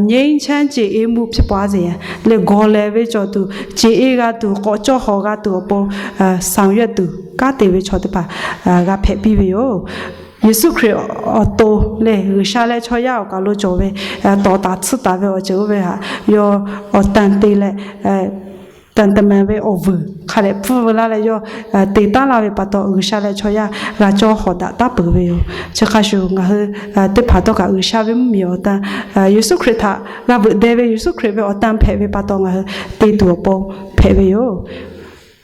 ငြိမ်းချမ်း ကျေးဇူးပြုပါစေ leh gawˬ lehˬ ve cawˬ tuˬ, ceˬ e g'a tuˬ, k'awꞈ cawˇ hawˍ g'a tuˬ awˬ pon, ဆောင်ရွက် tuˬ kanˉ te ve chaw teˇ hpaˍ g'a hpehꞈ piˇ ve yoˬ. Yeˍsuˆ Hkriꞈ awˬ to lehˬ, G'uiˬsha leh chaw yaˇ awˬ kaˬ lo cawˬ ve tawˍ taˍ tsuhˇ taˍ ve awˬ ceuˬ oˇ ve htaꞈ yawˇ awˬ tan te leh, သံတမန် ve awˬ vuiˬ hk'a dehꞈ pfuhˇ ve laˇ leh yawˇ te taˉ laˇ ve pa taw, G'uiˬsha leh chaw yaˇ g'a cawˇ hawˍ daꞈ taˉ peuˬ ve yoˬ. Chi hk'a shuˍ ngaˬ hui teˇ hpaˍ htawˇ kaꞈ G'uiˬsha ve mvuhˇmiˬ awˬ tan, Yeˍsuˆ Hkriꞈ htaꞈ g'a veuꞈ deh ve, Yeˍsuˆ Hkriꞈ ve awˬ tan hpehꞈ ve pa taw ngaˬ hui te tuˬ awˬ pon hpehꞈ ve yoˬ.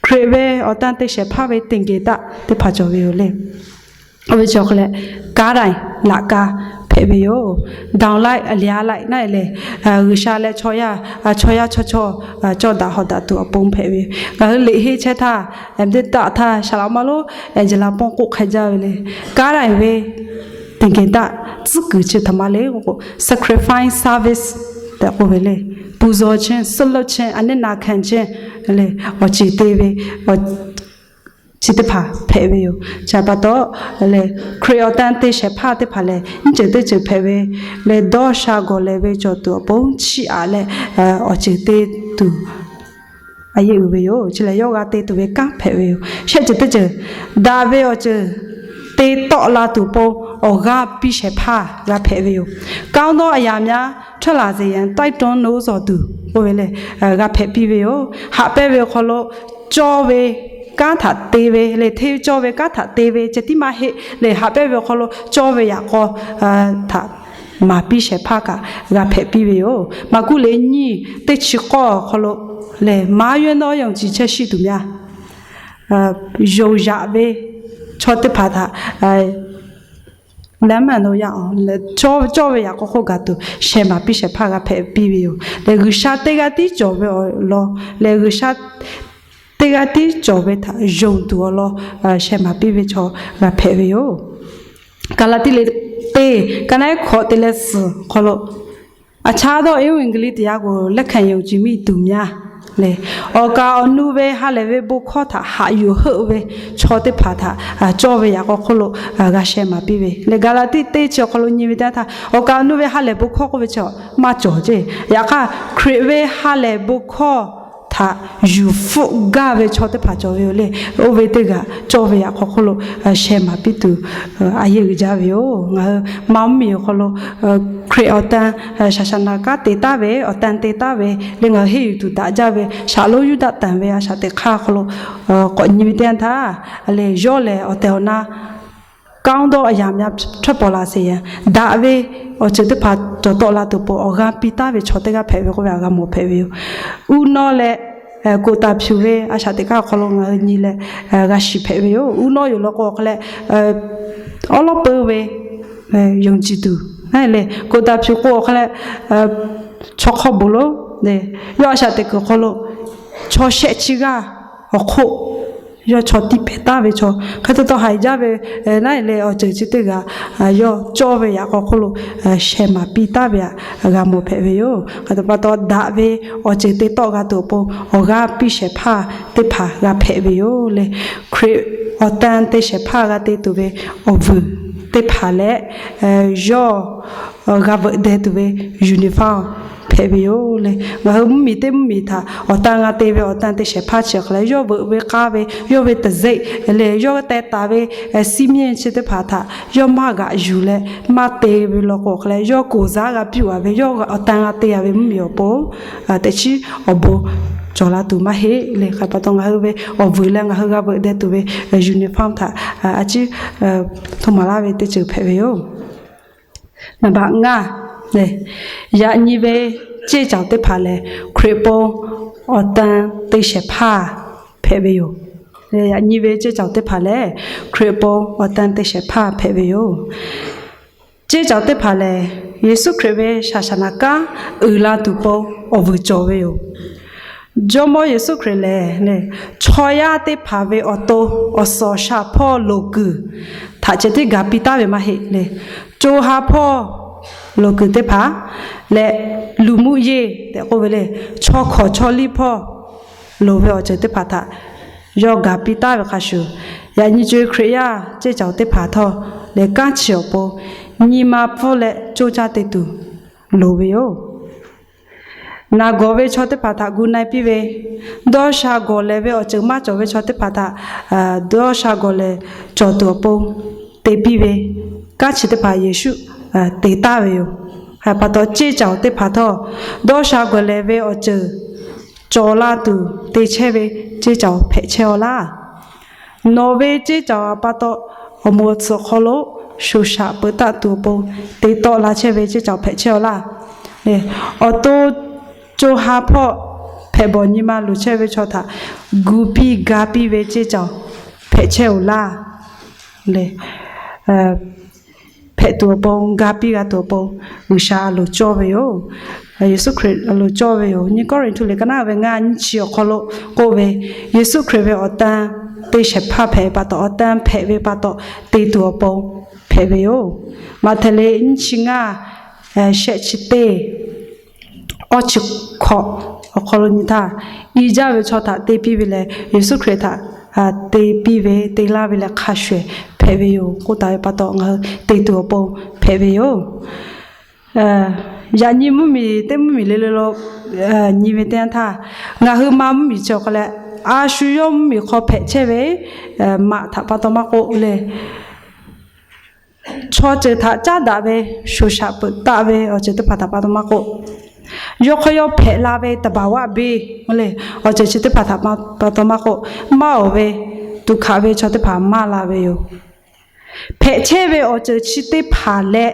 Hkriꞈ ve awˬ tan te shehˍ hpaˇ ve သင်္ကေတ teˇ hpaˍ cawˬ ve yoˬ le. Oˇ ve chi awˬ hk'aw leh, kanˉ ไร้ laꞈ ka hpehꞈ ve yoˬ. ဒေါင်လိုက် အလျားလိုက် naˉ lehˬ, G'uiˬsha leh chaw yaˇ, chaw yaˇ chaw chaw cawˇ daꞈ hawˍ daꞈ tuˬ awˬ pon hpehꞈ ve yoˬ. Ngaˬ hui liꞈ henˇ chehˇ htaˇ, mvuhˇ taˆ htaˇ shaˍ laꞈ ma lonˉ Angela Pong k'oˆ hk'a jaˇ ve le, kanˉ ไร้ ve သင်္ကေတ tcuhˉ kuiˬ chi htaꞈ ma le k'o, sacrifice, service tehꞈ k'oˆ ve le. ပူဇော်ခြင်း, ဆုတ်လုပ်ခြင်း, အနစ်နာခံခြင်း leh awˬ ceˬ te ve chi teˇ hpaˍ hpehꞈ ve yoˬ. Chi pa taw lehˬ, Hkriꞈ awˬ tan te shehˍ hpaˇ teˇ hpaˍ lehˬ, nyiˇ ceuˬ teˇ ceuˬ hpehꞈ ve leh, dawˇ sha gawˬ lehˬ ve cawˬ tuˬ awˬ pon chiˇ aꞈ leh awˬ ceˬ te tuˬ a yeˇ uiˍ ve yoˬ. Chi lehˬ, yawˇ g'a te tuˬ ve kanˉ hpehꞈ ve yoˬ. Shehˆ ceuˬ teˇ ceuˬ, daꞈ ve awˬ ceuˬ te tawˆ la tuˬ awˬ pon awˬ g'aˇ piˇ shehˍ hpaˇ g'a hpehꞈ ve yoˬ. ကောင်းသောအရာများ ထွက်လာစေရန် တိုက်တွန်းနှိုးဆော်သူ oˇ ve lehˬ, g'a hpehꞈ piˇ ve yoˬ. Haꞈ pehnˇ ve awˬ hk'aw lo cawˇ ve kanˉ htaꞈ te ve leh, hteˇ ve cawˇ ve kanˉ htaꞈ te ve ceh tiˉ maˇ heˆ leh, haꞈ pehnˇ ve awˬ hk'aw lo cawˇ ve yaꞈ k'aw htaꞈ maˍ piˇ shehˍ hpaˇ kaꞈ g'a hpehꞈ piˇ ve yoˬ. Maˍkuˆ liꞈ nyiˇ teˇ chi k'awˇ awˬ hk'aw lo lehˬ, မါးယွင်းသောယုံကြည်ချက်ရှိသူများ, yonˍ yaꞈ ve chaw teˇ hpaˍ htaꞈ လမ်းမှန်သို့ရောက်အောင် cawˇ ve yaꞈ k'aw hk'oˆ gaˬ tuˬ sheh maˍ piˇ shehˍ hpaˇ g'a hpehꞈ piˇ ve yoˬ. Leh G'uiˬsha teˇ g'aˇ tiˉ cawˬ ve awˬ lawn leh G'uiˬsha teˇ g'aˇ tiˉ cawˬ ve htaꞈ yonˍ tuˬ awˬ lawn sheh maˍ piˇ ve chaw g'a hpehꞈ ve yoˬ. Gaˍlaˍtiˆ liꞈ teˇ, ka naˉ hkawꞈ te leh suhˍ hk'aw lo, အခြားသော ဧဝံဂေလိတရားကို လက်ခံယုံကြည်မိသူများ leh, awˬ kaˍ awˬ nu ve ha lehˬ ve bon hkawˇ htaꞈ haꞈ yuˬ heuˆ ve chaw teˇ hpaˍ htaꞈ cawˇ ve yaꞈ k'aw hk'oˆ lo g'a sheh maˍ piˇ ve leh, Gaˍlaˍtiˆ teˇ chi awˬ hk'aw lo nyi ve teˇ yanˇ htaˇ, awˬ kaˍ awˬ nu ve ha lehˬ bon hkawˇ k'oˆ ve chi maˇ cawˬ ceˇ. Yaꞈ hk'aˇ, Hkriꞈ ve ha lehˬ bon hkawˇ htaꞈ yuˬ hpfuhˆ gaˇ ve chaw teˇ hpaˍ cawˬ ve yoˬ le. Oˇ ve teˇ g'aˇ cawˇ ve yaꞈ k'aw hk'oˆ lo sheh maˍ piˇ tuˬ a yeˇ uiˍ jaˇ ve yoˬ. Ngaˬ hui maˇ mvuhˇmiˬ awˬ hk'aw lo Hkriꞈ awˬ tan shaˍ shaˍ naˍ kanˉ te taˍ ve, awˬ tan te taˍ ve leh, ngaˬ hui henˇ yuˬ tuˬ daꞈ jaˇ ve shaˍlonˉ Yuˇdaꞈtanˍ ve a shaꞈ teꞈ hk'aˇ awˬ hk'aw lo k'awꞈ nyi ve teˇ yanˇ htaˇ, lehˬ, yawˇ lehˬ awˬ tehˬ awˬ na ကောင်းသောအရာများ ထွက်ပေါ်လာစေရန် daꞈ ve awˬ ceuˬ teˇ hpaˍ cawˬ tawˆ la tuˬ awˬ pon awˬ g'aˇ piˇ taˍ ve chaw teˇ g'aˇ hpehꞈ ve k'oˆ ve htaꞈ g'a mawˬ hpehꞈ ve yoˬ. Uˉ nawˇ leh ကိုယ်သာဖြူ ve a shaꞈ teꞈ hk'aˇ awˬ hk'aw lo ngaˬ hui nyi leh g'a shiˍ hpehꞈ ve yoˬ. Uˉ nawˇ yoˬ law k'o awˬ hk'aw leh awˉ lawˉ peu ve ယုံကြည်သူ leh ကိုယ်သာဖြူ k'o awˬ hk'aw leh chaw hk'aw bon lonˉ Yawˇ a shaꞈ teꞈ kuiˬ awˬ hk'aw lo chaw shehˆ chi g'aˇ awˬ hk'oˆ yawˇ chaw tiˇ pehˍ taˍ ve chaw, hk'e te taw haiˬ jaˇ ve naˉ leh awˬ ceuˬ chi teˇ g'aˇ yawˇ cawˇ ve yaꞈ k'aw hk'oˆ lo sheh maˍ piˇ taˍ ve htaꞈ g'a mawˬ hpehꞈ ve yoˬ. Hk'e te pa taw, daꞈ ve awˬ ceuˬ te tawˆ g'a tuˬ awˬ pon awˬ g'aˇ piˇ shehˍ hpaˇ teˇ hpaˍ g'a hpehꞈ ve yoˬ le. Hkriꞈ awˬ tan te shehˍ hpaˇ g'a te tuˬ ve awˬ vuiˬ teˇ hpaˍ leh, yawˇ g'a veuꞈ deh tuˬ ve uniform hpehꞈ ve yoˬ le. Ngaˬ hui mvuhˇmiˬ teˇ mvuhˇmiˬ htaꞈ awˬ tan g'a te ve awˬ tan te shehˍ hpaˇ chi awˬ hk'a leh, yawˇ veuꞈ ve k'aˇ ve, yawˇ ve taˍ zeˆ leh yawˇ teh taˍ ve siˉ miˉ chi teˇ hpaˍ htaꞈ yawˇ maˇ g'aꞈ yuˬ leh maˇ te ve law k'o awˬ hk'a leh, yawˇ koˍ zaˉ g'a piˇ-oˬ a ve, yawˇ awˬ tan g'a te a ve mvuhˇmiˬ awˬ pon teꞈ chiˉ awˬ bon cawˬ la tuˬ maˇ heˆ le. Hk'e pa taw, ngaˬ hui ve awˬ vuiˬ leh ngaˬ hui g'a veuꞈ deh tuˬ ve uniform htaꞈ a ciˉ hto maˍ laˇ ve teˇ ceuˬ hpehꞈ ve yoˬ. Naˍ baꞈ ngaˇ, yaꞈ nyi ve ceˇ cawˬ teˇ hpaˍ lehˬ, Hkriꞈ pon awˬ tan te shehˍ hpaˇ hpehꞈ ve yoˬ. Yaꞈ nyi ve ceˇ cawˬ teˇ hpaˍ lehˬ, Hkriꞈ pon awˬ tan te shehˍ hpaˇ hpehꞈ ve yoˬ. Ceˇ cawˬ teˇ hpaˍ lehˬ, Yeˍsuˆ Hkriꞈ ve shaˍ shaˍ naˍ kanˉ uiˍ la tuˬ pon awˬ vuiˬ cawˬ ve yoˬ. Jawˇmawˇ Yeˍsuˆ Hkriꞈ lehˬ, chaw yaˇ teˇ hpaˍ ve awˬ to awˬ suhˍ awˬ shaˍ hpawˇ loˍ kuiˬ htaꞈ ceh tiˉ ga piˇ taˍ ve maˇ heˆ le. Co ha hpawˇ loˍ kuiˬ teˇ hpaˍ leh, luˬ muˆ yeˇ tehꞈ k'oˆ ve le, chaw hkawˍ chaw liˇ hpawˇ loˍ ve awˬ ceuˬ teˇ hpaˍ htaꞈ yawˇ ga piˇ taˍ ve hk'a shuˍ, yaꞈ nyi co-e Hkriꞈ yaˇ ceˇ cawˬ teˇ hpaˍ htawˇ lehˬ, kanˉ chi awˬ pon nyi ma pfuhˇ leh coˇ caˇ te tuˬ loˍ ve yoˬ. Naˬ gawˬ ve chaw teˇ hpaˍ htaꞈ gu na-e piˇ ve, dawˇ sha gawˬ lehˬ ve awˬ ceuˬ maˇ cawˬ ve chaw teˇ hpaˍ htaꞈ dawˇ sha gawˬ lehˬ cawˬ tuˬ awˬ pon te piˇ ve, kanˉ chi teˇ hpaˍ Yeˍsuˆ te taˍ ve yoˬ. Hk'e pa taw, ceˇ cawˬ teˇ hpaˍ htawˇ dawˇ sha gawˬ lehˬ ve awˬ ceuˬ cawˬ la tuˬ te chehˇ ve ceˇ cawˬ hpehꞈ chehˇ-aw laˇ. Nawˬ ve ceˇ cawˬ pa taw, awˬ moˍ awˬ tsuhꞈ hk'aw lo shoˍ shaꞈ peuˬ taˆ tuˬ awˬ pon te tawˆ la chehˇ ve ceˇ cawˬ hpehꞈ chehˇ-aw laˇ. Awˬ to co ha hpawˇ hpehꞈ bawˬ nyi ma luˬ chehˇ ve chaw htaꞈ gu piˇ ga piˇ ve ceˇ cawˬ hpehꞈ chehˇ-oˬ laˇ. Hpehꞈ tuˬ awˬ pon, ga piˇ g'a tuˬ awˬ pon, G'uiˬsha a loˍ cawˇ ve yoˬ. Yeˍsuˆ Hkriꞈ a loˍ cawˇ ve yoˬ. Nyiˇ Kawˇrenˍhtuˆ liꞈ ka naˉ ve ngaˇ nyiˇ chi awˬ hk'aw lo k'oˆ ve, Yeˍsuˆ Hkriꞈ ve awˬ tan te shehˍ hpaˇ hpehꞈ ve pa taw, awˬ tan hpehꞈ ve pa taw, te tuˬ awˬ pon hpehꞈ ve yoˬ. Maꞈhtehˍ liꞈ nyiˇ chi ngaˇ, shehˆ chi teˇ, awˇ chi hkawꞈ awˬ hk'aw lo nyi htaˇ, i jaˇ ve chaw htaꞈ te piˇ ve leh, Yeˍsuˆ Hkriꞈ htaꞈ te piˇ ve, te laˇ ve leh hk'a shuˍ ehˍ hpehꞈ ve yoˬ k'oˆ taˍ ve pa taw, ngaˬ hui te tuˬ awˬ pon hpehꞈ ve yoˬ. Yaꞈ nyi mvuhˇmiˬ teˇ mvuhˇmiˬ le le lo nyi ve teˇ yanˇ htaˇ, ngaˬ hui ma mvuhˇmiˬ chi awˬ hk'aw leh, a shu yawˇ mvuhˇmiˬ hk'aw hpehꞈ chehˇ ve maꞈ htaꞈ pa taw maˇ k'oˆ le, chaw ceuˬ htaꞈ caˉ daꞈ ve, shoˍ shaꞈ peuˬ taˆ ve awˬ ceuˬ teˇ hpaˍ htaꞈ pa taw maˇ k'oˆ, yawˇ hk'aw yawˇ hpehꞈ la ve သဘာဝ beˇ le, awˬ ceuˬ chi teˇ hpaˍ htaꞈ pa taw maˇ k'oˆ, maˇ awˬ ve tuꞈ hkaꞈ ve chaw teˇ hpaˍ maˇ la ve yoˬ. Hpehꞈ chehˇ ve awˬ ceuˬ chi teˇ hpaˍ leh,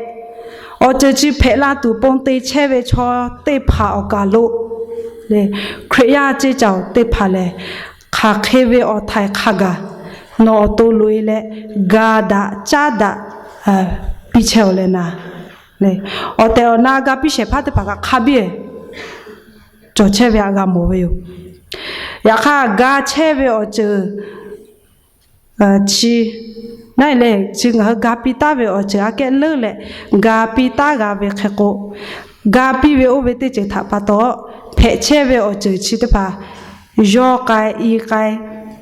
awˬ ceuˬ chi hpehꞈ la tuˬ pon te chehˇ ve chaw teˇ hpaˍ awˬ kaˬ lo, Hkriꞈ yaˇ ceˇ cawˬ teˇ hpaˍ lehˬ, hk'aˬ hk'e ve awˬ htaiˍ hk'a gaˬ nawˬ awˬ to loꞈ-e leh, ga daꞈ caˉ daꞈ piˇ chehˇ-oˬ leh naˍ, awˬ tehˬ awˬ na ga piˇ shehˍ hpaˇ teˇ hpaˍ kaꞈ hk'a biˇ cawˬ chehˇ ve htaꞈ g'a mawˬ ve yoˬ. Yaꞈ hk'aˇ, ga chehˇ ve awˬ ceuˬ chi, naˉ leh chi ngaˬ hui ga piˇ taˉ ve awˬ ceuˬ aꞈ kehˉ leuˉ leh, ga piˇ taˉ g'a ve hk'e k'o, ga piˇ ve oˇ ve teˇ ceuˬ htaꞈ pa taw, hpehꞈ chehˇ ve awˬ ceuˬ chi teˇ hpaˍ yawˇ k'ai i k'ai,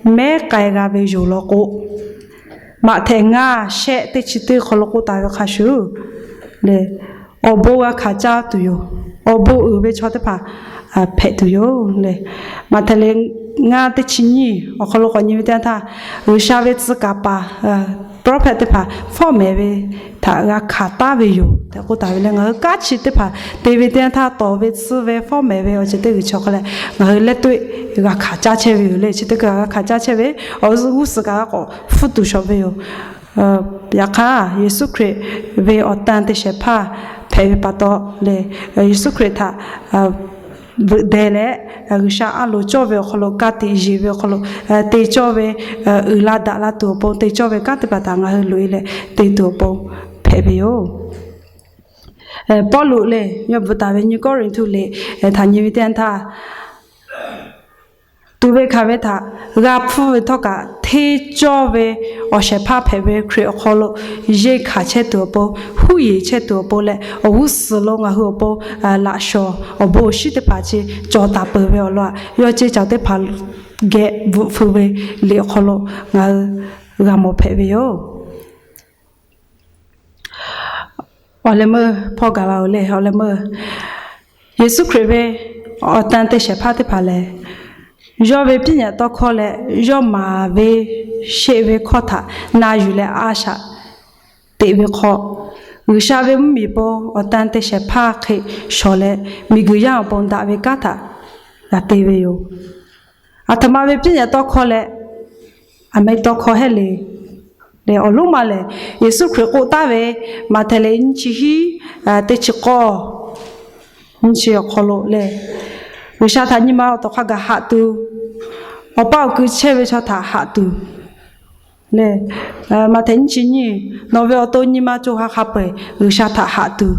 mehˉ k'ai g'a ve yoˬ law k'o, Maꞈhtehˍ ngaˇ shehˆ teˇ chi teˇ hk'aw lo k'oˆ taˍ ve hk'a shuˍ le, awˬ bon g'a hkanˍ caˇ tuˬ yoˬ. Awˬ bon uiˍ ve chaw teˇ hpaˍ hpehꞈ tuˬ yoˬ le. Maꞈhtehˍ liꞈ ngaˇ teˇ chi nyiˇ awˬ hk'aw lo k'awꞈ nyi ve teˇ yanˇ htaˇ, G'uiˬsha ve tcuh kaˍ paˍ prophet teˇ hpaˍ fawˉ mehˍ ve htaꞈ g'a hkanˍ taˉ ve yoˬ tehꞈ k'oˆ taˍ ve leh, ngaˬ hui kanˉ chi teˇ hpaˍ te ve teˇ yanˇ htaˇ, tawˍ ve tcuh ve fawˉ mehˍ ve awˬ ceuˬ teˇ g'uiˬ chi awˬ hk'aw leh ngaˬ hui leh toˆ-e g'a hkanˍ caˇ chehˇ ve yoˬ le. Chi teˇ g'aˇ g'a hkanˍ caˇ chehˇ ve, awˬ g'uˇ suhˍ kaꞈ g'a k'awꞈ hpfuhˇ tuˬ shawˍ ve yoˬ. Yaꞈ hk'aˇ, Yeˍsuˆ Hkriꞈ ve awˬ tan te shehˍ hpaˇ hpehꞈ ve pa taw leh, Yeˍsuˆ Hkriꞈ htaꞈ veuꞈ deh leh, G'uiˬsha a loˍ cawˇ ve awˬ hk'aw lo, ka tiꞈ yeˬ ve awˬ hk'aw lo te cawˇ ve, uiˍ la daꞈ la tuˬ awˬ pon te cawˇ ve kanˉ teˇ hpaˍ htaꞈ ngaˬ hui loꞈ-e leh te tuˬ awˬ pon hpehꞈ ve yoˬ. Pawˇluꞈ lehˬ yawˇ bvuhꞈ taˍ ve nyiˇ Kawˇrenˍhtuˆ liꞈ htaꞈ nyi ve teˇ yanˇ htaˇ, tuꞈ ve hkanˍ ve htaꞈ g'a hpfuhˇ ve htawˇ kaꞈ, hteˇ cawˇ ve awˬ shehˍ hpaˇ hpehꞈ ve Hkriꞈ awˬ hk'aw lo yeˇ hkanˍ chehˇ tuˬ awˬ pon, huˉ yeˬ chehˇ tuˬ awˬ pon leh awˬ g'uˇ suhˍ lo ngaˬ hui awˬ pon laꞈ shawˍ awˬ bon awˬ shinˉ teˇ hpaˍ chi cawˬ taˍ peuˬ ve awˬ lawn, yawˇ ceˇ caˬ teˇ hpaˍ geh bvuhꞈ feu ve liꞈ awˬ hk'aw lo ngaˬ hui g'a mawˬ hpehꞈ ve yoˬ. Awˬ leh meuˇ hpawˇ gaˬ la-oˬ lehˬ, awˬ leh meuˇ Yeˍsuˆ Hkriꞈ ve awˬ tan te shehˍ hpaˇ teˇ hpaˍ lehˬ, yawˇ ve piˇ nyaꞈ tawˇ hkawˇ leh yawˇ maˍ ve sheˆ ve hkawˇ htaꞈ na yuˬ leh a shaꞈ teꞈ ve hk'aw, G'uiˬsha ve mvuhˇmiˬ pon awˬ tan te shehˍ hpaˇ hk'e shawˍ leh, miˬguiˬ yaˇ awˬ pon daꞈ ve kanˉ htaꞈ g'a te ve yoˬ. Aˬ htoꞈ ma ve piˇ nyaꞈ tawˇ hkawˇ leh, aˬ meh tawˇ hkawˇ hehˉ le. Lehˬ awˬ lonˉ ma lehˬ, Yeˍsuˆ Hkriꞈ k'oˆ taˍ ve Maꞈhtehˍ lehˬ nyiˇ chi hiˉ teˇ chi k'awˇ nyiˇ chi awˬ hk'aw lo lehˬ, G'uiˬsha htaꞈ nyi ma awˬ tawˍ hk'a gaˬ haꞈ tuˬ, awˬ paˇ awˬ kui chehˇ ve chaw htaꞈ haꞈ tuˬ lehˬ, Maꞈhtehˍ nyiˇ chi nyiˇ, nawˬ ve awˬ to nyi ma co ha hk'a peu-eˬ G'uiˬsha htaꞈ haꞈ tuˬ,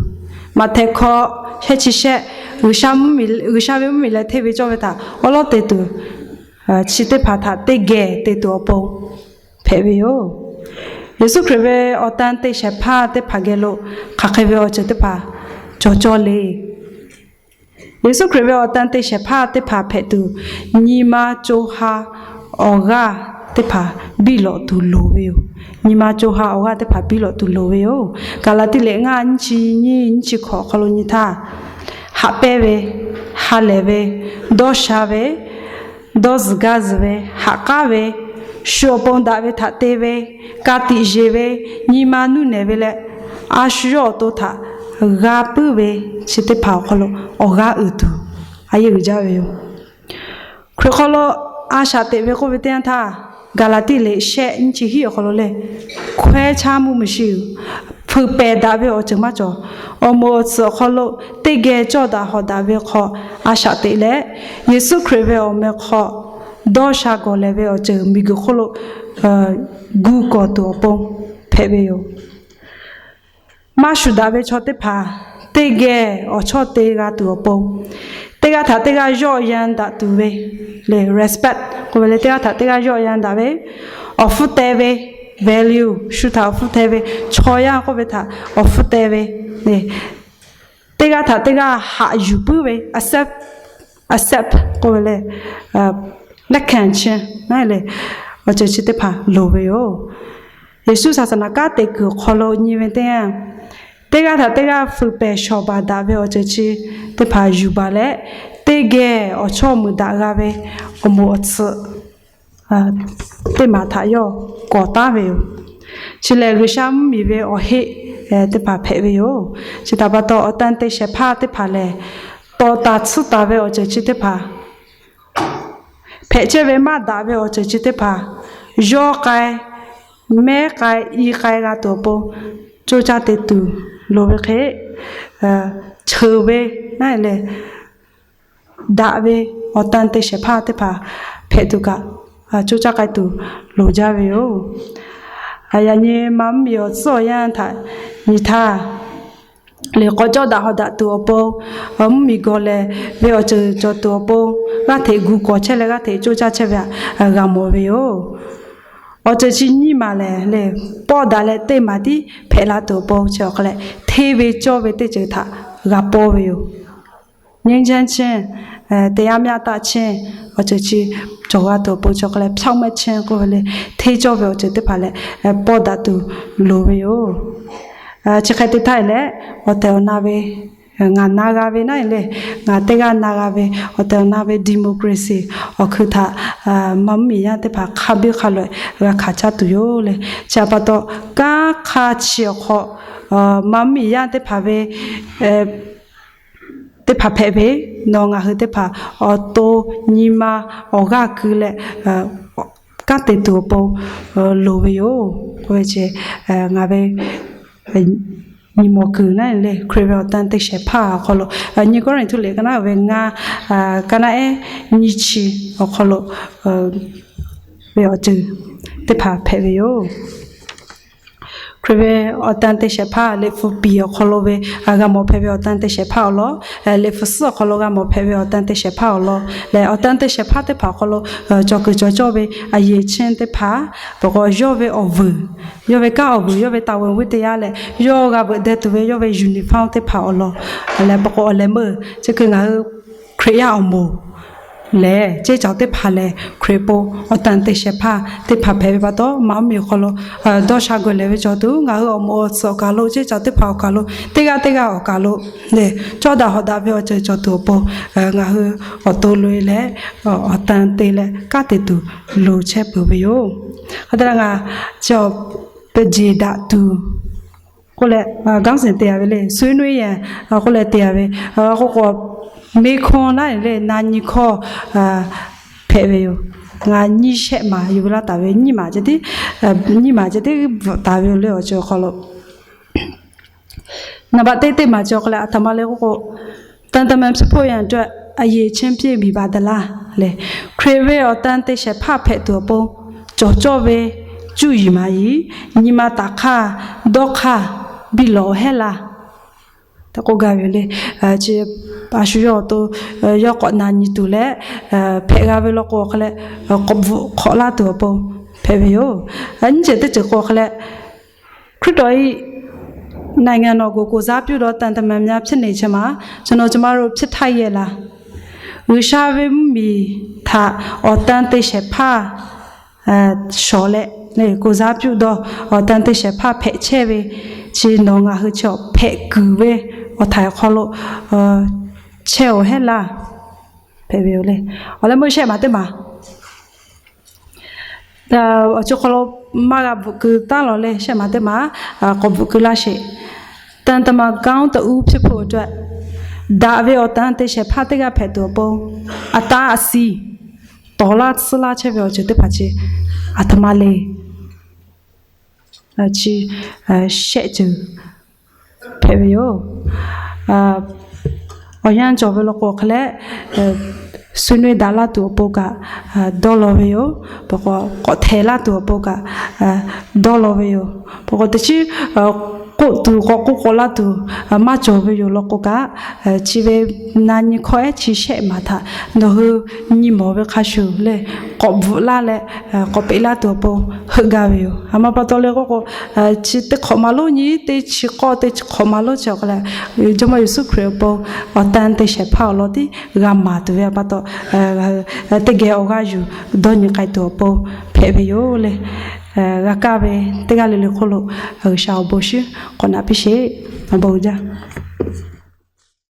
Maꞈhtehˍ hkawꞈ shehˆ chi shehˆ, G'uiˬsha ve mvuhˇmiˬ leh hteˇ ve cawˇ ve htaꞈ awˉ lawˉ te tuˬ, chi teˇ hpaˍ htaꞈ teˇ geh te tuˬ awˬ pon hpehꞈ ve yoˬ. Yeˍsuˆ Hkriꞈ ve awˬ tan te shehˍ hpaˇ teˇ hpaˍ geh lo hk'aˬ hk'e ve awˬ ceuˬ teˇ hpaˍ cawˬ cawˇ le. Yeˍsuˆ Hkriꞈ ve awˬ tan te shehˍ hpaˇ teˇ hpaˍ hpehꞈ tuˬ, nyi ma co ha awˬ g'aˇ teˇ hpaˍ biˇ lawꞈ tuˬ loˍ ve yoˬ. Nyi ma co ha awˬ g'aˇ teˇ hpaˍ biˇ lawꞈ tuˬ loˍ ve yoˬ. Gaˍlaˍtiˆ lehˬ ngaˇ nyiˇ chi nyiˇ nyiˇ chi hkawꞈ awˬ hk'aw lo nyi htaˇ, haꞈ pehnˇ ve, ha lehˬ ve, dawˇ sha ve, dawˇ zuhˬ gaˇ zuhˬ ve, haꞈ k'aˉ ve, shu awˬ pon daꞈ ve htaꞈ te ve, ka tiꞈ yeˬ ve, nyi ma nuˇ nehˬ ve leh, a shu yawˇ awˬ to htaꞈ g'a puiˉ ve, chi teˇ hpaˍ awˬ hk'aw lo awˬ g'aˇ uiˍ tuˬ a yeˇ uiˍ jaˇ ve yoˬ. Hkriꞈ hk'aw lo a shaꞈ teꞈ ve k'oˆ ve teˇ yanˇ htaˇ, Gaˍlaˍtiˆ lehˬ shehˆ nyiˇ chi hiˉ awˬ hk'aw lo lehˬ, hkawehˇ chaˇ mvuhˇ miˬ shiˍ, hpeuꞈ pehˬ daꞈ ve awˬ ceuˬ maˇ cawˬ. Awˬ moˍ awˬ tsuhꞈ awˬ hk'aw lo teˇ geh cawˇ daꞈ hawꞈ daꞈ ve hk'aw a shaꞈ teꞈ leh, Yeˍsuˆ Hkriꞈ ve awˬ meh hk'aw dawˇ sha gawˬ lehˬ ve awˬ ceuˬ miˬguiˬ hk'oˆ lo gu kawˬ tuˬ awˬ pon hpehꞈ ve yoˬ. Maˇ shuˍ daꞈ ve chaw teˇ hpaˍ teˇ geh awˬ chawˇ te g'a tuˬ awˬ pon, teˇ g'aˇ htaꞈ teˇ g'aˇ yawˆ yan daꞈ tuˬ ve lehˬ, respect k'oˆ ve lehˬ, teˇ g'aˇ htaꞈ teˇ g'aˇ yawˆ yan daꞈ ve, awˬ hpfuhˇ teh ve, value, shu htaꞈ awˬ hpfuhˇ teh ve, chaw yaˇ k'oˆ ve htaꞈ awˬ hpfuhˇ teh ve, teˇ g'aˇ htaꞈ teˇ g'aˇ haꞈ yuˬ puiˉ ve, accept, accept k'oˆ ve lehˬ, lehˉ hkanˍ chi lehˬ, awˬ ceuˬ chi teˇ hpaˍ loˍ ve yoˬ. Yeˍsuˆ saˍsaˍnaˍ kanˉ te kuiˬ awˬ hk'aw lo nyi ve teˇ yanˇ, teˇ g'aˇ htaꞈ teˇ g'aˇ fuiˍ pehˬ shawˍ baˬ daꞈ ve awˬ ceuˬ chi teˇ hpaˍ yuˬ baˬ leh, teˇ geh awˬ chawˇ muiˬ daꞈ g'a ve awˬ moˍ awˬ tsuhꞈ teˇ maˬ htaꞈ yawˇ kawˬ taˉ ve yoˬ. Chi lehˬ G'uiˬsha mvuhˇmiˬ ve awˬ heˆ teˇ hpaˍ hpehꞈ ve yoˬ. Chi htaꞈ pa taw, awˬ tan te shehˍ hpaˇ teˇ hpaˍ lehˬ, tawˍ taˍ tsuhˇ taˍ ve awˬ ceuˬ chi teˇ hpaˍ hpehꞈ chehˇ ve maˇ daꞈ ve awˬ ceuˬ chi teˇ hpaˍ yawˇ k'ai, mehˉ k'ai, i k'ai g'a tuˬ awˬ pon coˇ caˇ te tuˬ loˍ ve hk'e, cheuˬ ve naˉ lehˬ, daꞈ ve awˬ tan te shehˍ hpaˇ teˇ hpaˍ hpehꞈ tuˬ kaꞈ, coˇ caˇ k'ai tuˬ loˍ jaˇ ve yoˬ. Yaꞈ nyi ma mvuhˇmiˬ awˬ tcuhˉ awˬ yanˇ htaꞈ nyi htaˇ, liꞈ k'awꞈ cawˇ daꞈ hawꞈ daꞈ tuˬ awˬ pon, mvuhˇmiˬ gawˬ lehˬ ve awˬ ceuˬ cawˬ tuˬ awˬ pon, g'aˇ hteꞈ gu kawˬ chehˇ leh g'aˇ hteꞈ coˇ caˇ chehˇ ve htaꞈ g'a mawˬ ve yoˬ. Awˬ ceuˬ chi nyiˇ maˬ lehˬ lehˬ, pawˆ daꞈ leh teˇ maˬ tiˉ hpehꞈ la tuˬ awˬ pon chi awˬ hk'aw leh, hteˇ ve cawˇ ve teˇ ceuˬ htaꞈ g'a pawˇ ve yoˬ. ငြိမ်းချမ်းခြင်း, တရားမျှတခြင်း, awˬ ceuˬ chi cawˬ g'a tuˬ awˬ pon chi awˬ hk'aw leh ဖြောင့်မတ်ခြင်း k'oˆ ve lehˬ, hteˇ cawˇ ve awˬ ceuˬ teˇ hpaˍ lehˬ, pawˇ daꞈ tuˬ loˍ ve yoˬ. Chi hk'e te htaˇ lehˬ, awˬ tehˬ awˬ na ve, ngaˬ na g'a ve naˉ lehˬ, ngaˬ teˇ g'aˇ na g'a ve awˬ tehˬ awˬ na ve democracy awˬ hkui htaꞈ ma mvuhˇmiˬ yaˇ teˇ hpaˍ hk'a biˇ hk'a loꞈ g'a hkanˍ caˇ tuˬ yoˬ lehˬ. Chi htaꞈ pa taw, kanˉ hk'a chi awˬ hk'aw ma mvuhˇmiˬ yaˇ teˇ hpaˍ ve teˇ hpaˍ hpehꞈ ve, nawˬ ngaˬ hui teˇ hpaˍ awˬ to nyi ma awˬ g'aˇ keu leh kanˉ te tuˬ awˬ pon loˍ ve yoˬ k'oˆ ve ce. Ngaˬ ve nyi mawˬ kuiˬ naˉ lehˬ, Hkriꞈ ve awˬ tan te shehˍ hpaˇ awˬ hk'aw lo, nyiˇ Kawˇrenˍhtuˆ liꞈ ka naˉ ve ngaˇ, ka naˉ ehˉ nyiˇ chi awˬ hk'aw lo ve awˬ ceuˬ teˇ hpaˍ hpehꞈ ve yoˬ. Hkriꞈ ve awˬ tan te shehˍ hpaˇ, Liꞈ hpu piˍ awˬ hk'aw lo ve g'a mawˬ hpehꞈ ve awˬ tan te shehˍ hpaˇ awˬ lawn, Liꞈ hpu suhˉ awˬ hk'aw lo g'a mawˬ hpehꞈ ve awˬ tan te shehˍ hpaˇ awˬ lawn lehˬ, awˬ tan te shehˍ hpaˇ teˇ hpaˍ awˬ hk'aw lo cawˬ kuiˬ cawˬ cawˇ ve a yeˍ chehˇ teˇ hpaˍ, pawˬ k'o yawˇ ve awˬ vuiˬ, yawˇ ve kanˉ awˬ vuiˬ, yawˇ ve taˍ ve awˬ vuiˬ teˇ yanˇ lehˬ, yawˇ g'a veuꞈ deh tuˬ ve yawˇ ve uniform teˇ hpaˍ awˬ lawn lehˬ, pawˬ k'o awˬ lehˬ meuˇ chi hk'e ngaˬ hui Hkriꞈ yaˇ awˬ moˍ lehˬ, ceˇ caoˬ teˇ hpaˍ lehˬ, Hkriꞈ po awˬ tan te shehˍ hpaˇ teˇ hpaˍ hpehꞈ ve pa taw, maˇ uˉ miˬ awˬ hk'aw lo dawˇ sha gawˬ lehˬ ve cawˬ tuˬ, ngaˬ hui awˬ moˍ awˬ tsuhꞈ awˬ kaˬ lo, ceˇ caoˬ teˇ hpaˍ awˬ kaˬ lo, teˇ g'aˇ teˇ g'aˇ awˬ kaˬ lo lehˬ, cawˇ daꞈ hawꞈ daꞈ ve awˬ ceuˬ cawˬ tuˬ awˬ pon, ngaˬ hui awˬ to loꞈ e leh awˬ tan te leh kanˉ te tuˬ loˍ chehˇ peuˬ ve yoˬ. Hk'e te leh ngaˬ chi awˬ pehꞈ jeˬ daꞈ tuˬ k'oˆ leh, ခေါင်းစဉ် te a ve le, ဆွေးနွေးရန် k'oˆ leh te a ve, k'o k'o, မေးခွန်း naˉ le, na nyi hkawˇ hpehꞈ ve yoˬ. Ngaˬ nyiˇ shehˆ maˬ yuˬ ve laˇ taˍ ve, nyiˇ maˬ ceh tiˉ, nyiˇ maˬ ceh tiˉ bvuhꞈ taˍ ve yoˬ le, awˬ ceuˬ awˬ hk'aw lo. Naˍ baꞈ teˇ teˇ maˬ cawˬ hk'e leh, a htoꞈ ma le k'oˆ k'o, သံတမန်ဖြစ်ဖို့ရန်အတွက် အရည်အချင်းပြည့်မီပါသလား le, Hkriꞈ ve awˬ tan te shehˍ hpaˇ hpehꞈ tuˬ awˬ pon cawˬ cawˇ ve cuˇ yiˍ maˍ yiˍ, nyi ma taˍ hk'aˇ dawˇ hk'aˇ biˇ lawˬ heˆ laˇ tehꞈ k'oˆ gaˇ ve le. Chi a shu yawˇ awˬ to yawˇ k'awꞈ na nyi tuˬ leh, hpehꞈ g'a ve law k'o hk'e leh, k'awꞈ bvuhꞈ hk'awꞈ laˇ tuˬ awˬ pon hpehꞈ ve yoˬ. Nyiˇ ceuˬ teˇ ceuˬ k'o hk'e leh, Hkriꞈ yaˇ နိုင်ငံတော်ကို ကိုယ်စားပြုသော သံတမန်များ ဖြစ်နေခြင်းမှာ ကျွန်တော် ကျွန်မတို့ ဖြစ်ထိုက်ရဲ့လား။ G'uiˬsha ve mvuhˇmiˬ htaꞈ awˬ tan te shehˍ hpaˇ shawˍ leh, ကိုယ်စားပြုသော awˬ tan te shehˍ hpaˇ hpehꞈ chehˇ ve, chi nawˬ ngaˬ hui chaw hpehꞈ kuiˬ ve awˬ htaiˍ awˬ hk'aw lo chehˇ-oˬ heˆ laˇ hpehꞈ ve yoˬ le. Awˬ leh meuˇ shehˆ maˬ teˇ maˬ awˬ ceuˬ hk'aw lo maˇ g'a bvuhꞈ keu taˉ law le, shehˆ maˬ teˇ maˬ k'awꞈ bvuhꞈ keu laˇ sheˍ. သံတမန်ကောင်းတစ်ဦး ဖြစ်ဖို့အတွက် daꞈ ve awˬ tan te shehˍ hpaˇ teˇ g'aˇ hpehꞈ tuˬ awˬ pon, a taˆ a siˍ tawˍ laˇ tsuhˇ laˇ chehˇ ve awˬ ceuˬ teˇ hpaˍ chi a htoꞈ ma le. Chi shehˆ ceuˬ hpehꞈ ve yoˬ. Awˬ yanˇ cawˬ ve law k'o hk'e leh, ဆွေးနွေး daꞈ laˇ tuˬ awˬ pon kaꞈ dawˇ law ve yoˬ. Pawˬ k'o k'awꞈ htehˍ laˇ tuˬ awˬ pon kaꞈ dawˇ law ve yoˬ. Pawˬ k'o teˇ chiˉ k'oˆ tuˬ k'awꞈ k'oˆ k'awꞈ laˇ tuˬ maˇ cawˬ ve yoˬ law k'o kaꞈ, chi ve na nyi hkawˇ ehˉ chi shehˆ maˬ htaꞈ nawˬ hui nyi mawˬ ve hk'a shuˍ lehˬ, k'awꞈ bvuhꞈ laˇ leh k'awꞈ peꞈ laˇ tuˬ awˬ pon heuˆ gaˇ ve yoˬ. A ma pa taw le k'oˆ k'o, chi teˇ hk'awꞈ ma lonˉ nyi, teˇ chi k'awˇ teˇ chi hk'awꞈ ma lonˉ chi awˬ hk'a leh, Jawˇmawˇ Yeˍsuˆ Hkriꞈ awˬ pon awˬ tan te shehˍ hpaˇ awˬ lawn tiˉ g'a maˍ tuˬ ve pa taw, teˇ geh awˬ g'aˇ yuˬ dawˇ nyi k'ai tuˬ awˬ pon hpehꞈ ve yoˬ le. G'a kaˇ ve teˇ g'aˇ le le hk'oˆ lo G'uiˬsha awˬ bon shinˉ k'awꞈ naꞈ piˇ sheˍ. Awˬ bon uiˍ jaˇ.